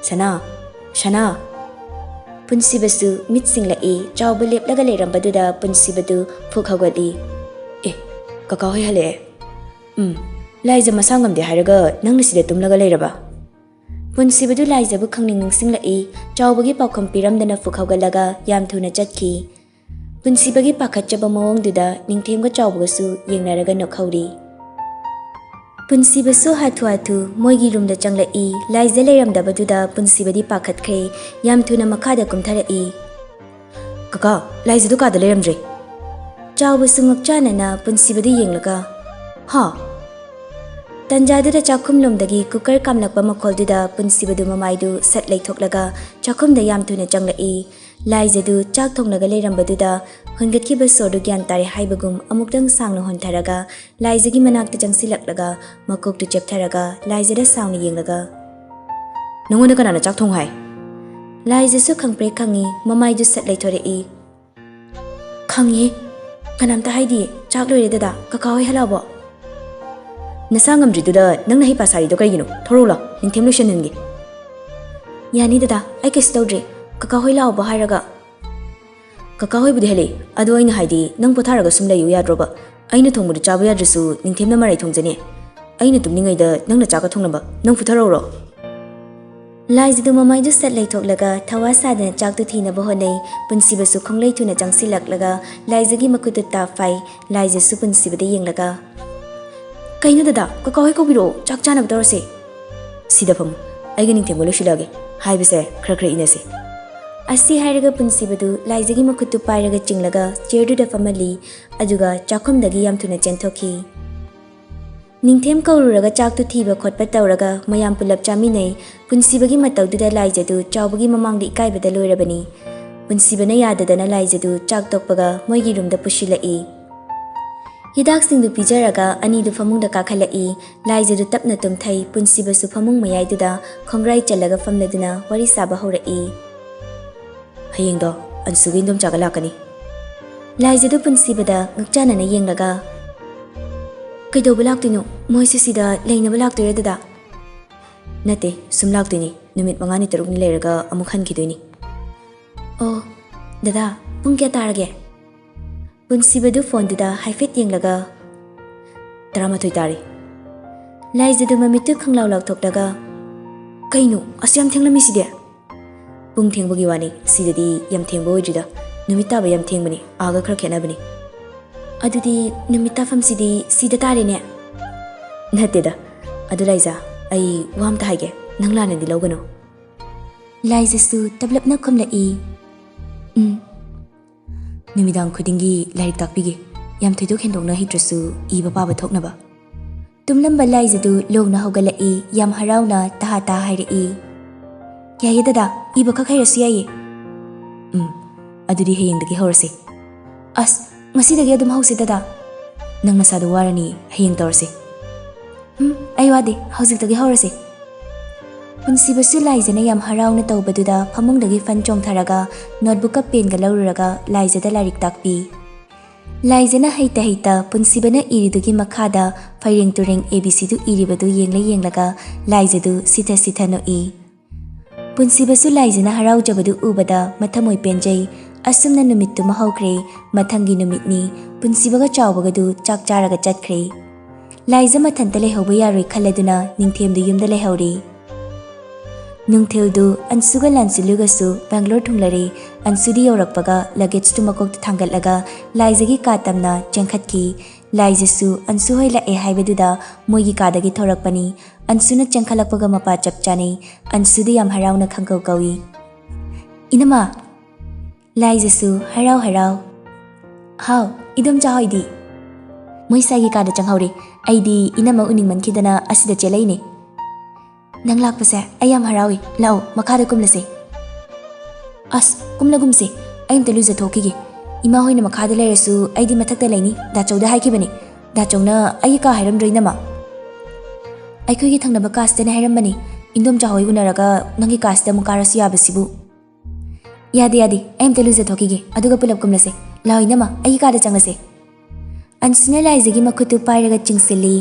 "ꯁꯅꯥ, ꯁꯅꯥ!" ꯄꯨꯟꯁꯤꯕꯁꯨ ꯃꯤꯠ ꯁꯤꯡꯂꯛꯏ꯫ ꯆꯥꯎꯕ ꯂꯦꯞꯂꯒ ꯂꯩꯔꯝꯕꯗꯨꯗ ꯄꯨꯟꯁꯤꯕꯗꯨ ꯐꯨꯛ ꯍꯧꯒꯠꯂꯤ꯫ "ꯑꯦ, ꯀꯀꯥ ꯍꯣꯏ ꯍꯜꯂꯛꯑꯦ꯫ ꯎꯝ, ꯂꯥꯏꯖ ꯃꯁꯥ ꯉꯝꯗꯦ ꯍꯥꯏꯔꯒ ꯅꯪꯅ ꯁꯤꯗ ꯇꯨꯝꯂꯒ ꯂꯩꯔꯕ?" ꯄꯨꯟꯁꯤꯕꯗꯨ ꯂꯥꯏꯖꯕꯨ ꯈꯪꯅꯤꯡ ꯅꯤꯡꯁꯤꯡꯂꯛꯏ꯫ ꯆꯥꯎꯕꯒꯤ ꯄꯥꯎꯈꯨꯝ ꯄꯤꯔꯝꯗꯅ ꯐꯨꯛ ꯍꯧꯒꯠꯂꯒ ꯌꯥꯝ ꯊꯨꯅ ꯆꯠꯈꯤ꯫ ꯄꯨꯟꯁꯤꯕꯒꯤ ꯄꯥꯈꯠꯆꯕ ꯃꯑꯣꯡꯗꯨꯗ ꯅꯤꯡꯊꯦꯝꯒ ꯆꯥꯎꯕꯒꯁꯨ ꯌꯦꯡꯅꯔꯒ ꯅꯣꯛꯍꯧꯔꯤ꯫ ꯄꯨꯟꯁꯤꯕꯁꯨ ꯍꯥꯊꯨ ꯍꯥꯊꯨ ꯃꯣꯏꯒꯤ ꯔꯨꯝꯗ ꯆꯪꯂꯛꯏ꯫ ꯂꯥꯏꯖ ꯂꯩꯔꯝꯗꯕꯗꯨꯗ ꯄꯨꯟꯁꯤꯕꯗꯤ ꯄꯥꯈꯠꯈ꯭ꯔꯦ꯫ ꯌꯥꯝ ꯊꯨꯅ ꯃꯈꯥꯗ ꯀꯨꯝꯊꯔꯛꯏ꯫ "ꯀꯀꯥ, ꯂꯥꯏꯖꯗꯨ ꯀꯥꯗ ꯂꯩꯔꯝꯗ꯭ꯔꯦ!" ꯆꯥꯎꯕꯁꯨ ꯉꯛꯆꯥꯅꯅ ꯄꯨꯟꯁꯤꯕꯗ ꯌꯦꯡꯂꯒ, "ꯍꯥ?" ꯇꯟꯖꯥꯗꯨꯗ ꯆꯥꯛꯈꯨꯝꯂꯣꯝꯗꯒꯤ ꯀꯨꯀꯔ ꯀꯥꯝꯂꯛꯄ ꯃꯈꯣꯜꯗꯨꯗ ꯄꯨꯟꯁꯤꯕꯗꯨ ꯃꯃꯥꯏꯗꯨ ꯁꯠ ꯂꯩꯊꯣꯛꯂꯒ ꯆꯥꯛꯈꯨꯝꯗ ꯌꯥꯝ ꯊꯨꯅ ꯆꯪꯂꯛꯏ꯫ ꯂꯥꯏꯖꯗꯨ ꯆꯥꯛ ꯊꯣꯡꯂꯒ ꯂꯩꯔꯝꯕꯗꯨꯗ ꯍꯨꯟꯒꯠꯈꯤꯕ ꯁꯣꯔꯗꯨ ꯒ꯭ꯌꯥꯟ ꯇꯥꯔꯦ ꯍꯥꯏꯕꯒꯨꯝ ꯑꯃꯨꯛꯇꯪ ꯁꯥꯡꯅ ꯍꯣꯟꯊꯔꯒ ꯂꯥꯏꯖꯒꯤ ꯃꯅꯥꯛꯇ ꯆꯪꯁꯤꯜꯂꯛꯂꯒ ꯃꯀꯣꯛꯇꯨ ꯆꯦꯞꯊꯔꯒ ꯂꯥꯏꯖꯗ ꯁꯥꯎꯅ ꯌꯦꯡꯂꯒ, "ꯅꯉꯣꯟꯗ ꯀꯅꯥꯅ ꯆꯥꯛ ꯊꯣꯡꯉꯨ ꯍꯥꯏ?" ꯂꯥꯏꯖꯁꯨ ꯈꯪꯄ꯭ꯔꯦꯛ ꯈꯪꯉꯤ, ꯃꯃꯥꯏꯗꯨ ꯁꯠ ꯂꯩꯊꯣꯔꯛꯏ꯫ "ꯈꯪꯉꯦ, ꯀꯅꯥꯝꯇ ꯍꯥꯏꯗꯤꯌꯦ꯫ ꯆꯥꯛ ꯂꯣꯏꯔꯦ ꯗꯗꯥ, ꯀꯀꯥ ꯍꯣꯏ ꯍꯜꯂꯛꯑꯕꯣ?" "ꯅꯁꯥ ꯉꯝꯗ꯭ꯔꯤꯗꯨꯗ ꯅꯪꯅ ꯍꯩꯄꯥ ꯁꯥꯔꯤꯗꯣ ꯀꯩꯒꯤꯅꯣ? ꯊꯣꯔꯛꯎ ꯂꯥꯎ, ꯅꯤꯡꯊꯦꯝ ꯂꯣꯏꯁꯟꯍꯟꯒꯦ꯫" "ꯌꯥꯅꯤ ꯗꯗꯥ, ꯑꯩ ꯀꯩꯁꯨ ꯇꯧꯗ꯭ꯔꯤ꯫ ꯀꯀꯥ ꯍꯣꯏ ꯂꯥꯛꯑꯣꯕꯣ ꯍꯥꯏꯔꯒ?" ꯀꯀꯥ ꯍꯣꯏꯕꯨꯗꯤ ꯍꯜꯂꯛꯏ, ꯑꯗꯣ ꯑꯩꯅ ꯍꯥꯏꯗꯤ, ꯅꯪ ꯄꯣꯊꯥꯔꯒ ꯁꯨꯝ ꯂꯩꯌꯨ ꯌꯥꯗ꯭ꯔꯣꯕ? ꯑꯩꯅ ꯊꯣꯡꯕꯗꯨ ꯆꯥꯕ ꯌꯥꯗ꯭ꯔꯁꯨ ꯅꯤꯡꯊꯦꯝꯅ ꯃꯔꯥꯏ ꯊꯣꯡꯖꯅꯤ꯫ ꯑꯩꯅ ꯇꯨꯝꯂꯤꯉꯩꯗ ꯅꯪꯅ ꯆꯥꯛꯀ ꯊꯣꯡꯂꯝꯕ, ꯅꯪ ꯐꯨꯊꯔꯛꯎꯔꯣ? ꯂꯥꯏꯖꯗꯨ ꯃꯃꯥꯏꯗꯨ ꯁꯠ ꯂꯩꯊꯣꯛꯂꯒ ꯊꯋꯥ ꯁꯥꯗꯅ ꯆꯥꯛꯇꯨ ꯊꯤꯅꯕ ꯍꯣꯠꯅꯩ꯫ ꯄꯨꯟꯁꯤꯕꯁꯨ ꯈꯣꯡꯂꯩ ꯊꯨꯅ ꯆꯪꯁꯤꯜꯂꯛꯂꯒ ꯂꯥꯏꯖꯒꯤ ꯃꯈꯨꯠꯇꯨ ꯇꯥꯞ ꯐꯥꯏ꯫ ꯂꯥꯏꯖꯁꯨ ꯄꯨꯟꯁꯤꯕꯗ ꯌꯦꯡꯂꯒ, "ꯀꯩꯅꯣ ꯗꯗꯥ, ꯀꯀꯥ ꯍꯣꯏ ꯀꯧꯕꯤꯔꯛꯑꯣ, ꯆꯥꯛ ꯆꯥꯅꯕ ꯇꯧꯔꯁꯦ꯫ ꯁꯤꯗ ꯐꯝꯃꯨ, ꯑꯩꯒ ꯅꯤꯡꯊꯦꯝꯒ ꯂꯣꯏꯁꯤꯜꯂꯛꯑꯒꯦ, ꯍꯥꯏꯕꯁꯦ ꯈꯔ ꯈꯔ ꯏꯟꯅꯁꯤ"꯫ ꯑꯁꯤ ꯍꯥꯏꯔꯒ ꯄꯨꯟꯁꯤꯕꯗꯨ ꯂꯥꯏꯖꯒꯤ ꯃꯈꯨꯠꯇꯨ ꯄꯥꯏꯔꯒ ꯆꯤꯡꯂꯒ ꯆꯤꯌꯔꯗꯨꯗ ꯐꯝꯍꯜꯂꯤ꯫ ꯑꯗꯨꯒ ꯆꯥꯛꯈꯨꯝꯗꯒꯤ ꯌꯥꯝ ꯊꯨꯅ ꯆꯦꯟꯊꯣꯛꯈꯤ꯫ ꯅꯤꯡꯊꯦꯝ ꯀꯧꯔꯨꯔꯒ ꯆꯥꯛꯇꯨ ꯊꯤꯕ ꯈꯣꯠꯄ ꯇꯧꯔꯒ ꯃꯌꯥꯝ ꯄꯨꯂꯞ ꯆꯥꯃꯤꯟꯅꯩ꯫ ꯄꯨꯟꯁꯤꯕꯒꯤ ꯃꯇꯧꯗꯨꯗ ꯂꯥꯏꯖꯗꯨ ꯆꯥꯎꯕꯒꯤ ꯃꯃꯥꯡꯗ ꯏꯀꯥꯏꯕꯗ ꯂꯣꯏꯔꯕꯅꯤ꯫ ꯄꯨꯟꯁꯤꯕꯅ ꯌꯥꯗꯗꯅ ꯂꯥꯏꯖꯗꯨ ꯆꯥꯛ ꯇꯣꯛꯄꯒ ꯃꯣꯏꯒꯤ ꯔꯨꯝꯗ ꯄꯨꯁꯤꯜꯂꯛꯏ꯫ ꯍꯤꯗꯥꯛꯁꯤꯡꯗꯨ ꯄꯤꯖꯔꯒ ꯑꯅꯤꯗꯨ ꯐꯃꯨꯡꯗ ꯀꯥꯈꯠꯂꯛꯏ꯫ ꯂꯥꯏꯖꯗꯨ ꯇꯞꯅ ꯇꯨꯝꯊꯩ꯫ ꯄꯨꯟꯁꯤꯕꯁꯨ ꯐꯃꯨꯡ ꯃꯌꯥꯏꯗꯨꯗ ꯈꯣꯡꯒ꯭ꯔꯥꯏ ꯆꯜꯂꯒ ꯐꯝꯂꯗꯨꯅ ꯋꯥꯔꯤ ꯁꯥꯕ ꯍꯧꯔꯛꯏ꯫ "ꯍꯌꯦꯡꯗꯣ ꯑꯟꯁꯨꯒꯤ ꯏꯟꯗꯣꯝꯆꯥꯒ ꯂꯥꯛꯀꯅꯤ"꯫ ꯂꯥꯏꯖꯗꯨ ꯄꯨꯟꯁꯤꯕꯗ ꯉꯛꯆꯥꯅꯅ ꯌꯦꯡꯂꯒ, "ꯀꯩꯗꯧꯕ ꯂꯥꯛꯇꯣꯏꯅꯣ? ꯃꯣꯏꯁꯦ ꯁꯤꯗ ꯂꯩꯅꯕ ꯂꯥꯛꯇꯣꯏꯔꯥ ꯗꯗꯥ?" "ꯅꯠꯇꯦ, ꯁꯨꯝ ꯂꯥꯛꯇꯣꯏꯅꯤ꯫ ꯅꯨꯃꯤꯠ ꯃꯉꯥꯅꯤ ꯇꯔꯨꯛꯅꯤ ꯂꯩꯔꯒ ꯑꯃꯨꯛ ꯍꯟꯈꯤꯗꯣꯏꯅꯤ"꯫ "ꯑꯣ, ꯗꯗꯥ, ꯄꯨꯡ ꯀꯌꯥ ꯇꯥꯔꯒꯦ?" ꯄꯨꯟꯁꯤꯕꯗꯨ ꯐꯣꯟꯗꯨꯗ ꯍꯥꯏꯐꯦꯠ ꯌꯦꯡꯂꯒ, "ꯇꯔꯥꯃꯥꯊꯣꯏ ꯇꯥꯔꯦ"꯫ ꯂꯥꯏꯖꯗꯨ ꯃꯃꯤꯠꯇꯨ ꯈꯪꯂꯥꯎ ꯂꯥꯎꯊꯣꯛꯂꯒ, "ꯀꯩꯅꯣ, ꯑꯁꯨ ꯌꯥꯝ ꯊꯦꯡꯂꯝꯃꯤꯁꯤꯗꯤ?" "ꯄꯨꯡ ꯊꯦꯡꯕꯒꯤ ꯋꯥꯅꯤ, ꯁꯤꯗꯗꯤ ꯌꯥꯝ ꯊꯦꯡꯕ ꯑꯣꯏꯗ꯭ꯔꯤꯗ, ꯅꯨꯃꯤꯠ ꯇꯥꯕ ꯌꯥꯝ ꯊꯦꯡꯕꯅꯤ, ꯑꯥꯒ ꯈꯔ ꯈꯦꯠꯅꯕꯅꯤ"꯫ "ꯑꯗꯨꯗꯤ ꯅꯨꯃꯤꯠ ꯇꯥꯐꯝꯁꯤꯗꯤ ꯁꯤꯗ ꯇꯥꯔꯦꯅꯦ?" "ꯅꯠꯇꯦꯗ꯫ ꯑꯗꯨ ꯂꯥꯏꯖꯥ, ꯑꯩ ꯋꯥ ꯑꯝꯇ ꯍꯥꯏꯒꯦ, ꯅꯪ ꯂꯥꯟꯅꯗꯤ ꯂꯧꯒꯅꯨ"꯫ ꯂꯥꯏꯖꯁꯨ ꯇꯞꯂꯞꯅ ꯈꯨꯝꯂꯛꯏ, "ꯎꯝ"꯫ "ꯅꯨꯃꯤꯗꯥꯡ ꯈꯨꯗꯤꯡꯒꯤ ꯂꯥꯏꯔꯤꯛ ꯇꯥꯛꯄꯤꯒꯦ, ꯌꯥꯝ ꯊꯣꯏꯗꯣꯛ ꯍꯦꯟꯗꯣꯛꯅ ꯍꯩꯇ꯭ꯔꯁꯨ ꯏꯕ ꯄꯥꯕ ꯊꯣꯛꯅꯕ"꯫ ꯇꯨꯝꯂꯝꯕ ꯂꯥꯏꯖꯗꯨ ꯂꯣꯡꯅ ꯍꯧꯒꯠꯂꯛꯏ, ꯌꯥꯝ ꯍꯔꯥꯎꯅ ꯇꯍꯥ ꯇꯍꯥ ꯍꯥꯏꯔꯛꯏ, "ꯌꯥꯏꯌꯦ ꯗꯗꯥ, ꯏꯕ ꯈꯛ ꯍꯩꯔꯁꯨ ꯌꯥꯏꯌꯦ"꯫ "ꯎꯝ, ꯑꯗꯨꯗꯤ ꯍꯌꯦꯡꯗꯒꯤ ꯍꯧꯔꯁꯤ"꯫ "ꯑꯁ, ꯉꯁꯤꯗꯒꯤ ꯑꯗꯨꯝ ꯍꯧꯁꯤ ꯗꯗꯥ"꯫ "ꯅꯪ ꯅꯁꯥꯗꯣ ꯋꯥꯔꯅꯤ, ꯍꯌꯦꯡ ꯇꯧꯔꯁꯤ"꯫ "ꯎꯝ, ꯑꯩ ꯋꯥꯗꯦ, ꯍꯧꯖꯤꯛꯇꯒꯤ ꯍꯧꯔꯁꯤ"꯫ ꯄꯨꯟꯁꯤꯕꯁꯨ ꯂꯥꯏꯖꯅ ꯌꯥꯝ ꯍꯔꯥꯎꯅ ꯇꯧꯕꯗꯨꯗ ꯐꯃꯨꯡꯗꯒꯤ ꯐꯟ ꯆꯣꯡꯊꯔꯒ ꯅꯣꯠꯕꯨꯛꯀ ꯄꯦꯟꯒ ꯂꯧꯔꯨꯔꯒ ꯂꯥꯏꯖꯗ ꯂꯥꯏꯔꯤꯛ ꯇꯥꯛꯄꯤ꯫ ꯂꯥꯏꯖꯅ ꯍꯩꯇ ꯍꯩꯇ ꯄꯨꯟꯁꯤꯕꯅ ꯏꯔꯤꯗꯨꯒꯤ ꯃꯈꯥꯗ ꯐꯩꯔꯦꯡ ꯇꯨꯔꯦꯡ ꯑꯦ ꯕꯤ ꯁꯤꯗꯨ ꯏꯔꯤꯕꯗꯨ ꯌꯦꯡꯂ ꯌꯦꯡꯂꯒ ꯂꯥꯏꯖꯗꯨ ꯁꯤꯊ ꯁꯤꯊ ꯅꯣꯛꯏ꯫ ꯄꯨꯟꯁꯤꯕꯁꯨ ꯂꯥꯏꯖꯅ ꯍꯔꯥꯎꯖꯕꯗꯨ ꯎꯕꯗ ꯃꯊꯃꯣꯏ ꯄꯦꯟꯖꯩ꯫ ꯑꯁꯨꯝꯅ ꯅꯨꯃꯤꯠꯇꯨꯃ ꯍꯧꯈ꯭ꯔꯦ꯫ ꯃꯊꯪꯒꯤ ꯅꯨꯃꯤꯠꯅꯤ꯫ ꯄꯨꯟꯁꯤꯕꯒ ꯆꯥꯎꯕꯒꯗꯨ ꯆꯥꯛ ꯆꯥꯔꯒ ꯆꯠꯈ꯭ꯔꯦ꯫ ꯂꯥꯏꯖ ꯃꯊꯟꯇ ꯂꯩꯍꯧꯕ ꯌꯥꯔꯣꯏ ꯈꯜꯂꯗꯨꯅ ꯅꯤꯡꯊꯦꯝꯗꯨ ꯌꯨꯝꯗ ꯂꯩꯍꯧꯔꯤ꯫ ꯅꯨꯡꯊꯤꯜꯗꯨ ꯑꯟꯁꯨꯒ ꯂꯥꯟꯁꯤꯜꯂꯨꯒꯁꯨ ꯕꯦꯡꯒ꯭ꯂꯣꯔ ꯊꯨꯡꯂꯔꯦ꯫ ꯑꯟꯁꯨꯗꯤ ꯌꯧꯔꯛꯄꯒ ꯂꯒꯦꯖꯇꯨ ꯃꯀꯣꯛꯇ ꯊꯥꯡꯒꯠꯂꯒ ꯂꯥꯏꯖꯒꯤ ꯀꯥ ꯇꯝꯅ ꯆꯦꯟꯈꯠꯈꯤ꯫ ꯂꯥꯏꯖꯁꯨ ꯑꯟꯁꯨ ꯍꯣꯏ ꯂꯥꯛꯑꯦ ꯍꯥꯏꯕꯗꯨꯗ ꯃꯣꯏꯒꯤ ꯀꯥꯗꯒꯤ ꯊꯣꯔꯛꯄꯅꯤ꯫ ꯑꯟꯁꯨꯅ ꯆꯦꯟꯈꯠꯂꯛꯄꯒ ꯃꯄꯥ ꯆꯞ ꯆꯥꯅꯩ꯫ ꯑꯟꯁꯨꯗꯤ ꯌꯥꯝ ꯍꯔꯥꯎꯅ ꯈꯪꯀꯧ ꯀꯧꯏ꯫ "ꯏꯅꯝꯃ!" ꯂꯥꯏꯖꯁꯨ ꯍꯔꯥꯎ ꯍꯔꯥꯎ, "ꯍꯥꯎ, ꯏꯗꯣꯝꯆꯥ ꯍꯣꯏꯗꯤ?" "ꯃꯣꯏ ꯁꯥꯏꯒꯤ ꯀꯥꯗ ꯆꯪꯍꯧꯔꯦ꯫ ꯑꯩꯗꯤ ꯏꯅꯝꯃ ꯎꯅꯤꯡꯃꯟꯈꯤꯗꯅ ꯑꯁꯤꯗ ꯆꯦꯜꯂꯛꯏꯅꯦ꯫ ꯅꯪ ꯂꯥꯛꯄꯁꯦ ꯑꯩ ꯌꯥꯝ ꯍꯔꯥꯎꯏ꯫ ꯂꯥꯛꯑꯣ, ꯃꯈꯥꯗ ꯀꯨꯝꯂꯁꯦ꯫" "ꯑꯁ, ꯀꯨꯝꯂꯒꯨꯝꯁꯦ꯫ ꯑꯩ ꯑꯝꯇ ꯂꯨꯖꯊꯣꯛꯈꯤꯒꯦ꯫ ꯏꯃꯥ ꯍꯣꯏꯅ ꯃꯈꯥꯗ ꯂꯩꯔꯁꯨ ꯑꯩꯗꯤ ꯃꯊꯛꯇ ꯂꯩꯅꯤ꯫ ꯗꯥꯆꯧꯗ ꯍꯥꯏꯈꯤꯕꯅꯤ꯫ ꯗꯥꯆꯧꯅ ꯑꯩꯒꯤ ꯀꯥ ꯍꯥꯏꯔꯝꯗ꯭ꯔꯣ, ꯏꯅꯝꯃ?" "ꯑꯩꯈꯣꯏꯒꯤ ꯊꯪꯅꯕ ꯀꯥꯁꯤꯗꯅꯦ ꯍꯥꯏꯔꯝꯕꯅꯤ꯫ ꯏꯟꯗꯣꯝꯆꯥ ꯍꯣꯏ ꯎꯅꯔꯒ ꯅꯪꯒꯤ ꯀꯥꯁꯤꯗ ꯑꯃꯨꯛ ꯀꯥꯔꯁꯨ ꯌꯥꯕꯁꯤꯕꯨ꯫" "ꯌꯥꯗꯦ, ꯌꯥꯗꯦ꯫ ꯑꯩ ꯑꯝꯇ ꯂꯨꯖꯊꯣꯛꯈꯤꯒꯦ, ꯑꯗꯨꯒ ꯄꯨꯂꯞ ꯀꯨꯝꯂꯁꯦ꯫ ꯂꯥꯛꯑꯣ ꯏꯅꯝꯃ, ꯑꯩꯒꯤ ꯀꯥꯗ ꯆꯪꯂꯁꯦ꯫" ꯑꯟꯁꯨꯅ ꯂꯥꯏꯖꯒꯤ ꯃꯈꯨꯠꯇꯨ ꯄꯥꯏꯔꯒ ꯆꯤꯡꯁꯤꯜꯂꯤ꯫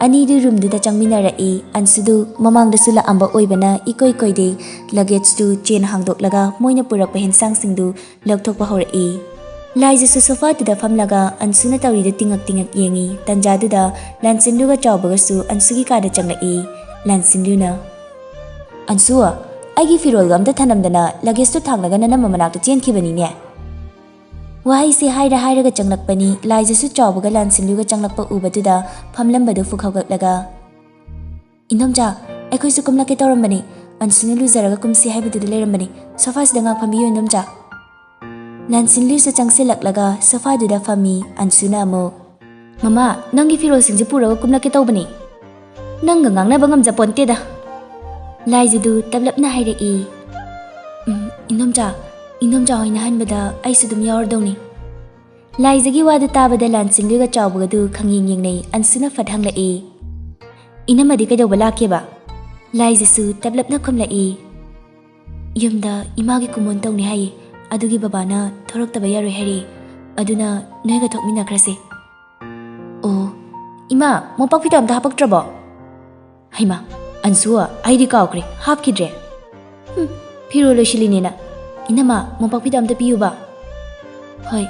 ꯑꯅꯤꯗꯨ ꯔꯨꯝꯗꯨꯗ ꯆꯪꯃꯤꯟꯅꯔꯛꯏ꯫ ꯑꯟꯁꯨꯗꯨ ꯃꯃꯥꯡꯗꯁꯨ ꯂꯥꯛꯑꯝꯕ ꯑꯣꯏꯕꯅ ꯏꯀꯣꯏ ꯀꯣꯏꯗꯦ꯫ ꯂꯒꯦꯖꯇꯨ ꯆꯦꯟ ꯍꯥꯡꯗꯣꯛꯂꯒ ꯃꯣꯏꯅ ꯄꯨꯔꯛꯄ ꯍꯦꯟꯁꯥꯡꯁꯤꯡꯗꯨ ꯂꯧꯊꯣꯛꯄ ꯍꯧꯔꯛꯏ꯫ ꯂꯥꯏꯖꯁꯨ ꯁꯣꯐꯥꯗꯨꯗ ꯐꯝꯂꯒ ꯑꯟꯁꯨꯅ ꯇꯧꯔꯤꯗꯨ ꯇꯤꯡꯉꯛ ꯇꯤꯡꯉꯛ ꯌꯦꯡꯏ꯫ ꯇꯟꯖꯥꯗꯨꯗ ꯂꯥꯟꯁꯤꯟꯂꯨꯒ ꯆꯥꯎꯕꯒꯁꯨ ꯑꯟꯁꯨꯒꯤ ꯀꯥꯗ ꯆꯪꯂꯛꯏ꯫ ꯂꯥꯟꯁꯤꯟꯂꯨꯅ, "ꯑꯟꯁꯨ, ꯑꯩꯒꯤ ꯐꯤꯔꯣꯜꯒ ꯑꯝꯇ ꯊꯅꯝꯗꯅ ꯂꯒꯦꯖꯇꯨ ꯊꯥꯡꯂꯒ ꯅꯅꯝꯃ ꯃꯅꯥꯛꯇ ꯆꯦꯟꯈꯤꯕꯅꯤꯅꯦ꯫" ꯋꯥꯍꯩꯁꯦ ꯍꯥꯏꯔ ꯍꯥꯏꯔꯒ ꯆꯪꯂꯛꯄꯅꯤ꯫ ꯂꯥꯏꯖꯁꯨ ꯆꯥꯎꯕꯒ ꯂꯥꯟꯁꯤꯟꯂꯨꯒ ꯆꯪꯂꯛꯄ ꯎꯕꯗꯨꯗ ꯐꯝꯂꯝꯕꯗꯨ ꯐꯨꯛ ꯍꯧꯒꯠꯂꯒ, "ꯏꯟꯗꯣꯝꯆꯥ, ꯑꯩꯈꯣꯏꯁꯨ ꯀꯨꯝꯂꯛꯀꯦ ꯇꯧꯔꯝꯕꯅꯤ꯫ ꯑꯟꯁꯨꯅ ꯂꯨꯖꯔꯒ ꯀꯨꯝꯁꯤ ꯍꯥꯏꯕꯗꯨꯗ ꯂꯩꯔꯝꯕꯅꯤ꯫ ꯁꯣꯐꯥꯁꯤꯗ ꯉꯥꯛ ꯐꯝꯕꯤꯌꯨ, ꯏꯟꯗꯣꯝꯆꯥ꯫" ꯂꯥꯟꯁꯤꯟꯂꯨꯁꯨ ꯆꯪꯁꯤꯜꯂꯛꯂꯒ ꯁꯣꯐꯥꯗꯨꯗ ꯐꯝꯃꯤ꯫ ꯑꯟꯁꯨꯅ ꯑꯃꯨꯛ, "ꯃꯃꯥ, ꯅꯪꯒꯤ ꯐꯤꯔꯣꯜꯁꯤꯡꯁꯦ ꯄꯨꯔꯒ ꯀꯨꯝꯂꯛꯀꯦ ꯇꯧꯕꯅꯤ꯫ ꯅꯪꯒ ꯉꯥꯡꯅꯕ ꯉꯝꯖꯄꯣꯟꯇꯦꯗ꯫" ꯂꯥꯏꯖꯗꯨ ꯇꯞꯂꯞꯅ ꯍꯥꯏꯔꯛꯏ꯫ "ꯎꯝ, ꯏꯟꯗꯣꯝꯆꯥ, ꯏꯟꯗꯣꯝꯆꯥ ꯍꯣꯏꯅ ꯍꯟꯕꯗ ꯑꯩꯁꯨ ꯑꯗꯨꯝ ꯌꯥꯎꯔꯗꯧꯅꯤ꯫" ꯂꯥꯏꯖꯒꯤ ꯋꯥꯗꯨ ꯇꯥꯕꯗ ꯂꯥꯟꯁꯤꯟꯂꯨꯒ ꯆꯥꯎꯕꯒꯗꯨ ꯈꯪꯌꯦꯡ ꯌꯦꯡꯅꯩ꯫ ꯑꯟꯁꯨꯅ ꯐꯠ ꯍꯪꯂꯛꯏ, "ꯏꯅꯝꯃꯗꯤ ꯀꯩꯗꯧꯕ ꯂꯥꯛꯀꯦꯕ?" ꯂꯥꯏꯖꯁꯨ ꯇꯞꯂꯞꯅ ꯈꯨꯝꯂꯛꯏ, "ꯌꯨꯝꯗ ꯏꯃꯥꯒꯤ ꯀꯨꯃꯣꯟ ꯇꯧꯅꯤ ꯍꯥꯏꯌꯦ, ꯑꯗꯨꯒꯤ ꯕꯕꯥꯅ ꯊꯣꯔꯛꯇꯕ ꯌꯥꯔꯣꯏ ꯍꯥꯏꯔꯛꯑꯦ, ꯑꯗꯨꯅ ꯅꯣꯏꯒ ꯊꯣꯛꯃꯤꯟꯅꯈ꯭ꯔꯁꯦ꯫" "ꯑꯣ, ꯏꯃꯥ, ꯃꯣꯝꯄꯥꯛ ꯐꯤꯗꯛ ꯑꯝꯇ ꯍꯥꯄꯛꯇ꯭ꯔꯕꯣ?" "ꯍꯩꯃꯥ, ꯑꯟꯁꯨ, ꯑꯩꯗꯤ ꯀꯥꯎꯈ꯭ꯔꯦ, ꯍꯥꯞꯈꯤꯗ꯭ꯔꯦ꯫" "ꯍꯨꯝ, ꯐꯤꯔꯣꯜ ꯂꯣꯏꯁꯤꯜꯂꯤꯅꯦꯅ꯫ ꯏꯅꯝꯃ, ꯃꯣꯝꯄꯥꯛ ꯐꯤꯗꯛ ꯑꯝꯇ ꯄꯤꯌꯨꯕ꯫" ꯍꯣꯏ,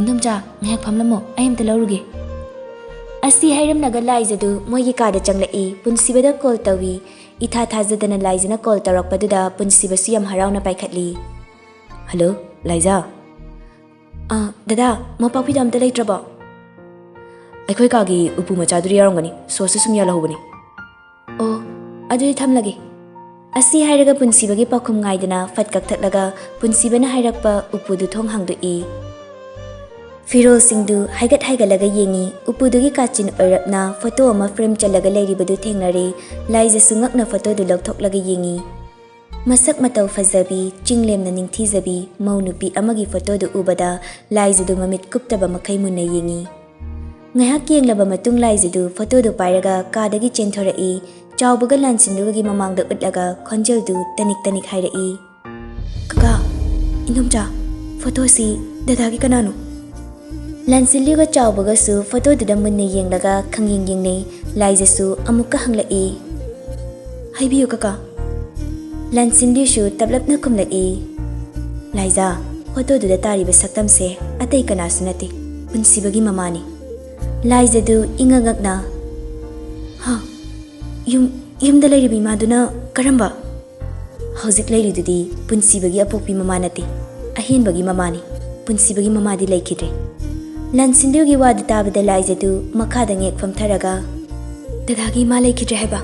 ꯏꯟꯗꯣꯝꯆꯥ, ꯉꯥꯏꯍꯥꯛ ꯐꯝꯂꯝꯃꯣ, ꯑꯩ ꯑꯝꯇ ꯂꯧꯔꯨꯒꯦ꯫ ꯑꯁꯤ ꯍꯥꯏꯔꯝꯂꯒ ꯂꯥꯏꯖꯗꯨ ꯃꯣꯏꯒꯤ ꯀꯥꯗ ꯆꯪꯂꯛꯏ꯫ ꯄꯨꯟꯁꯤꯕꯗ ꯀꯣꯜ ꯇꯧꯏ꯫ ꯏꯊꯥ ꯊꯥꯖꯗꯅ ꯂꯥꯏꯖꯅ ꯀꯣꯜ ꯇꯧꯔꯛꯄꯗꯨꯗ ꯄꯨꯟꯁꯤꯕꯁꯨ ꯌꯥꯝ ꯍꯔꯥꯎꯅ ꯄꯥꯏꯈꯠꯂꯤ꯫ "ꯍꯜꯂꯣ, ꯂꯥꯏꯖꯥ?" "ꯑꯥ, ꯗꯗꯥ, ꯃꯣꯝꯄꯥꯛꯐꯤꯗꯛ ꯑꯝꯇ ꯂꯩꯇ꯭ꯔꯕꯣ?" "ꯑꯩꯈꯣꯏ ꯀꯥꯒꯤ ꯎꯄꯨ ꯃꯆꯥꯗꯨꯗ ꯌꯥꯎꯔꯝꯒꯅꯤ, ꯁ꯭ꯋꯤꯠꯆꯇ ꯁꯨꯝ ꯌꯥꯜꯍꯧꯕꯅꯤ꯫" "ꯑꯣ, ꯑꯗꯨꯗꯤ ꯊꯝꯂꯒꯦ꯫" ꯑꯁꯤ ꯍꯥꯏꯔꯒ ꯄꯨꯟꯁꯤꯕꯒꯤ ꯄꯥꯎꯈꯨꯝ ꯉꯥꯏꯗꯅ ꯐꯠ ꯀꯛꯊꯠꯂꯒ ꯄꯨꯟꯁꯤꯕꯅ ꯍꯥꯏꯔꯛꯄ ꯎꯄꯨꯗꯨ ꯊꯣꯡ ꯍꯥꯡꯗꯣꯛꯏ꯫ ꯐꯤꯔꯣꯜꯁꯤꯡꯗꯨ ꯍꯥꯏꯒꯠ ꯍꯥꯏꯒꯠꯂꯒ ꯌꯦꯡꯏ꯫ ꯎꯄꯨꯗꯨꯒꯤ ꯀꯥꯆꯤꯟ ꯑꯣꯏꯔꯞꯅ ꯐꯣꯇꯣ ꯑꯃ ꯐ꯭ꯔꯦꯝ ꯆꯜꯂꯒ ꯂꯩꯔꯤꯕꯗꯨ ꯊꯦꯡꯅꯔꯦ꯫ ꯂꯥꯏꯖꯁꯨ ꯉꯛꯅ ꯐꯣꯇꯣꯗꯨ ꯂꯧꯊꯣꯛꯂꯒ ꯌꯦꯡꯏ꯫ ꯃꯁꯛ ꯃꯇꯧ ꯐꯖꯕꯤ, ꯆꯤꯡꯂꯦꯝꯅ ꯅꯤꯡꯊꯤꯖꯕꯤ ꯃꯧ ꯅꯨꯄꯤ ꯑꯃꯒꯤ ꯐꯣꯇꯣꯗꯨ ꯎꯕꯗ ꯂꯥꯏꯖꯗꯨ ꯃꯃꯤꯠ ꯀꯨꯞꯇꯕ ꯃꯈꯩ ꯃꯨꯟꯅ ꯌꯦꯡꯏ꯫ ꯉꯥꯏꯍꯥꯛ ꯌꯦꯡꯂꯕ ꯃꯇꯨꯡ ꯂꯥꯏꯖꯗꯨ ꯐꯣꯇꯣꯗꯨ ꯄꯥꯏꯔꯒ ꯀꯥꯗꯒꯤ ꯆꯦꯟꯊꯣꯔꯛꯏ꯫ ꯆꯥꯎꯕꯒ ꯂꯥꯟꯁꯤꯟꯗꯨꯒꯤ ꯃꯃꯥꯡꯗ ꯎꯠꯂꯒ ꯈꯣꯟꯖꯦꯜꯗꯨ ꯇꯅꯤꯛ ꯇꯅꯤꯛ ꯍꯥꯏꯔꯛꯏ, "ꯀꯀꯥ, ꯏꯟꯗꯣꯝꯆꯥ, ꯐꯣꯇꯣꯁꯤ ꯗꯗꯥꯒꯤ ꯀꯅꯥꯅꯣ?" ꯂꯥꯟꯁꯤꯜꯂꯨꯒ ꯆꯥꯎꯕꯒꯁꯨ ꯐꯣꯇꯣꯗꯨꯗ ꯃꯨꯟꯅ ꯌꯦꯡꯂꯒ ꯈꯪꯌꯦꯡ ꯌꯦꯡꯅꯩ꯫ ꯂꯥꯏꯖꯁꯨ ꯑꯃꯨꯛꯀ ꯍꯪꯂꯛꯏ, "ꯍꯥꯏꯕꯤꯌꯨ ꯀꯀꯥ꯫" ꯂꯥꯟꯁꯤꯜꯂꯨꯁꯨ ꯇꯞꯂꯞꯅ ꯈꯨꯝꯂꯛꯏ, "ꯂꯥꯏꯖꯥ, ꯐꯣꯇꯣꯗꯨꯗ ꯇꯥꯔꯤꯕ ꯁꯛꯇꯝꯁꯦ ꯑꯇꯩ ꯀꯅꯥꯁꯨ ꯅꯠꯇꯦ, ꯄꯨꯟꯁꯤꯕꯒꯤ ꯃꯃꯥꯅꯤ꯫" ꯂꯥꯏꯖꯗꯨ ꯏꯉꯛ ꯉꯛꯅ, "ꯍꯥ? ꯌꯨꯝ, ꯌꯨꯝꯗ ꯂꯩꯔꯤꯕ ꯏꯃꯥꯗꯨꯅ ꯀꯔꯝꯕ?" "ꯍꯧꯖꯤꯛ ꯂꯩꯔꯤꯗꯨꯗꯤ ꯄꯨꯟꯁꯤꯕꯒꯤ ꯑꯄꯣꯛꯄꯤ ꯃꯃꯥ ꯅꯠꯇꯦ, ꯑꯍꯦꯟꯕꯒꯤ ꯃꯃꯥꯅꯤ꯫ ꯄꯨꯟꯁꯤꯕꯒꯤ ꯃꯃꯥꯗꯤ ꯂꯩꯈꯤꯗ꯭ꯔꯦ꯫" ꯂꯥꯟꯁꯤꯟꯗꯨꯒꯤ ꯋꯥꯗꯨ ꯇꯥꯕꯗ ꯂꯥꯏꯖꯗꯨ ꯃꯈꯥꯗ ꯉꯦꯛ ꯐꯝꯊꯔꯒ, "ꯗꯗꯥꯒꯤ ꯏꯃꯥ ꯂꯩꯈꯤꯗ꯭ꯔꯦ ꯍꯥꯏꯕ?"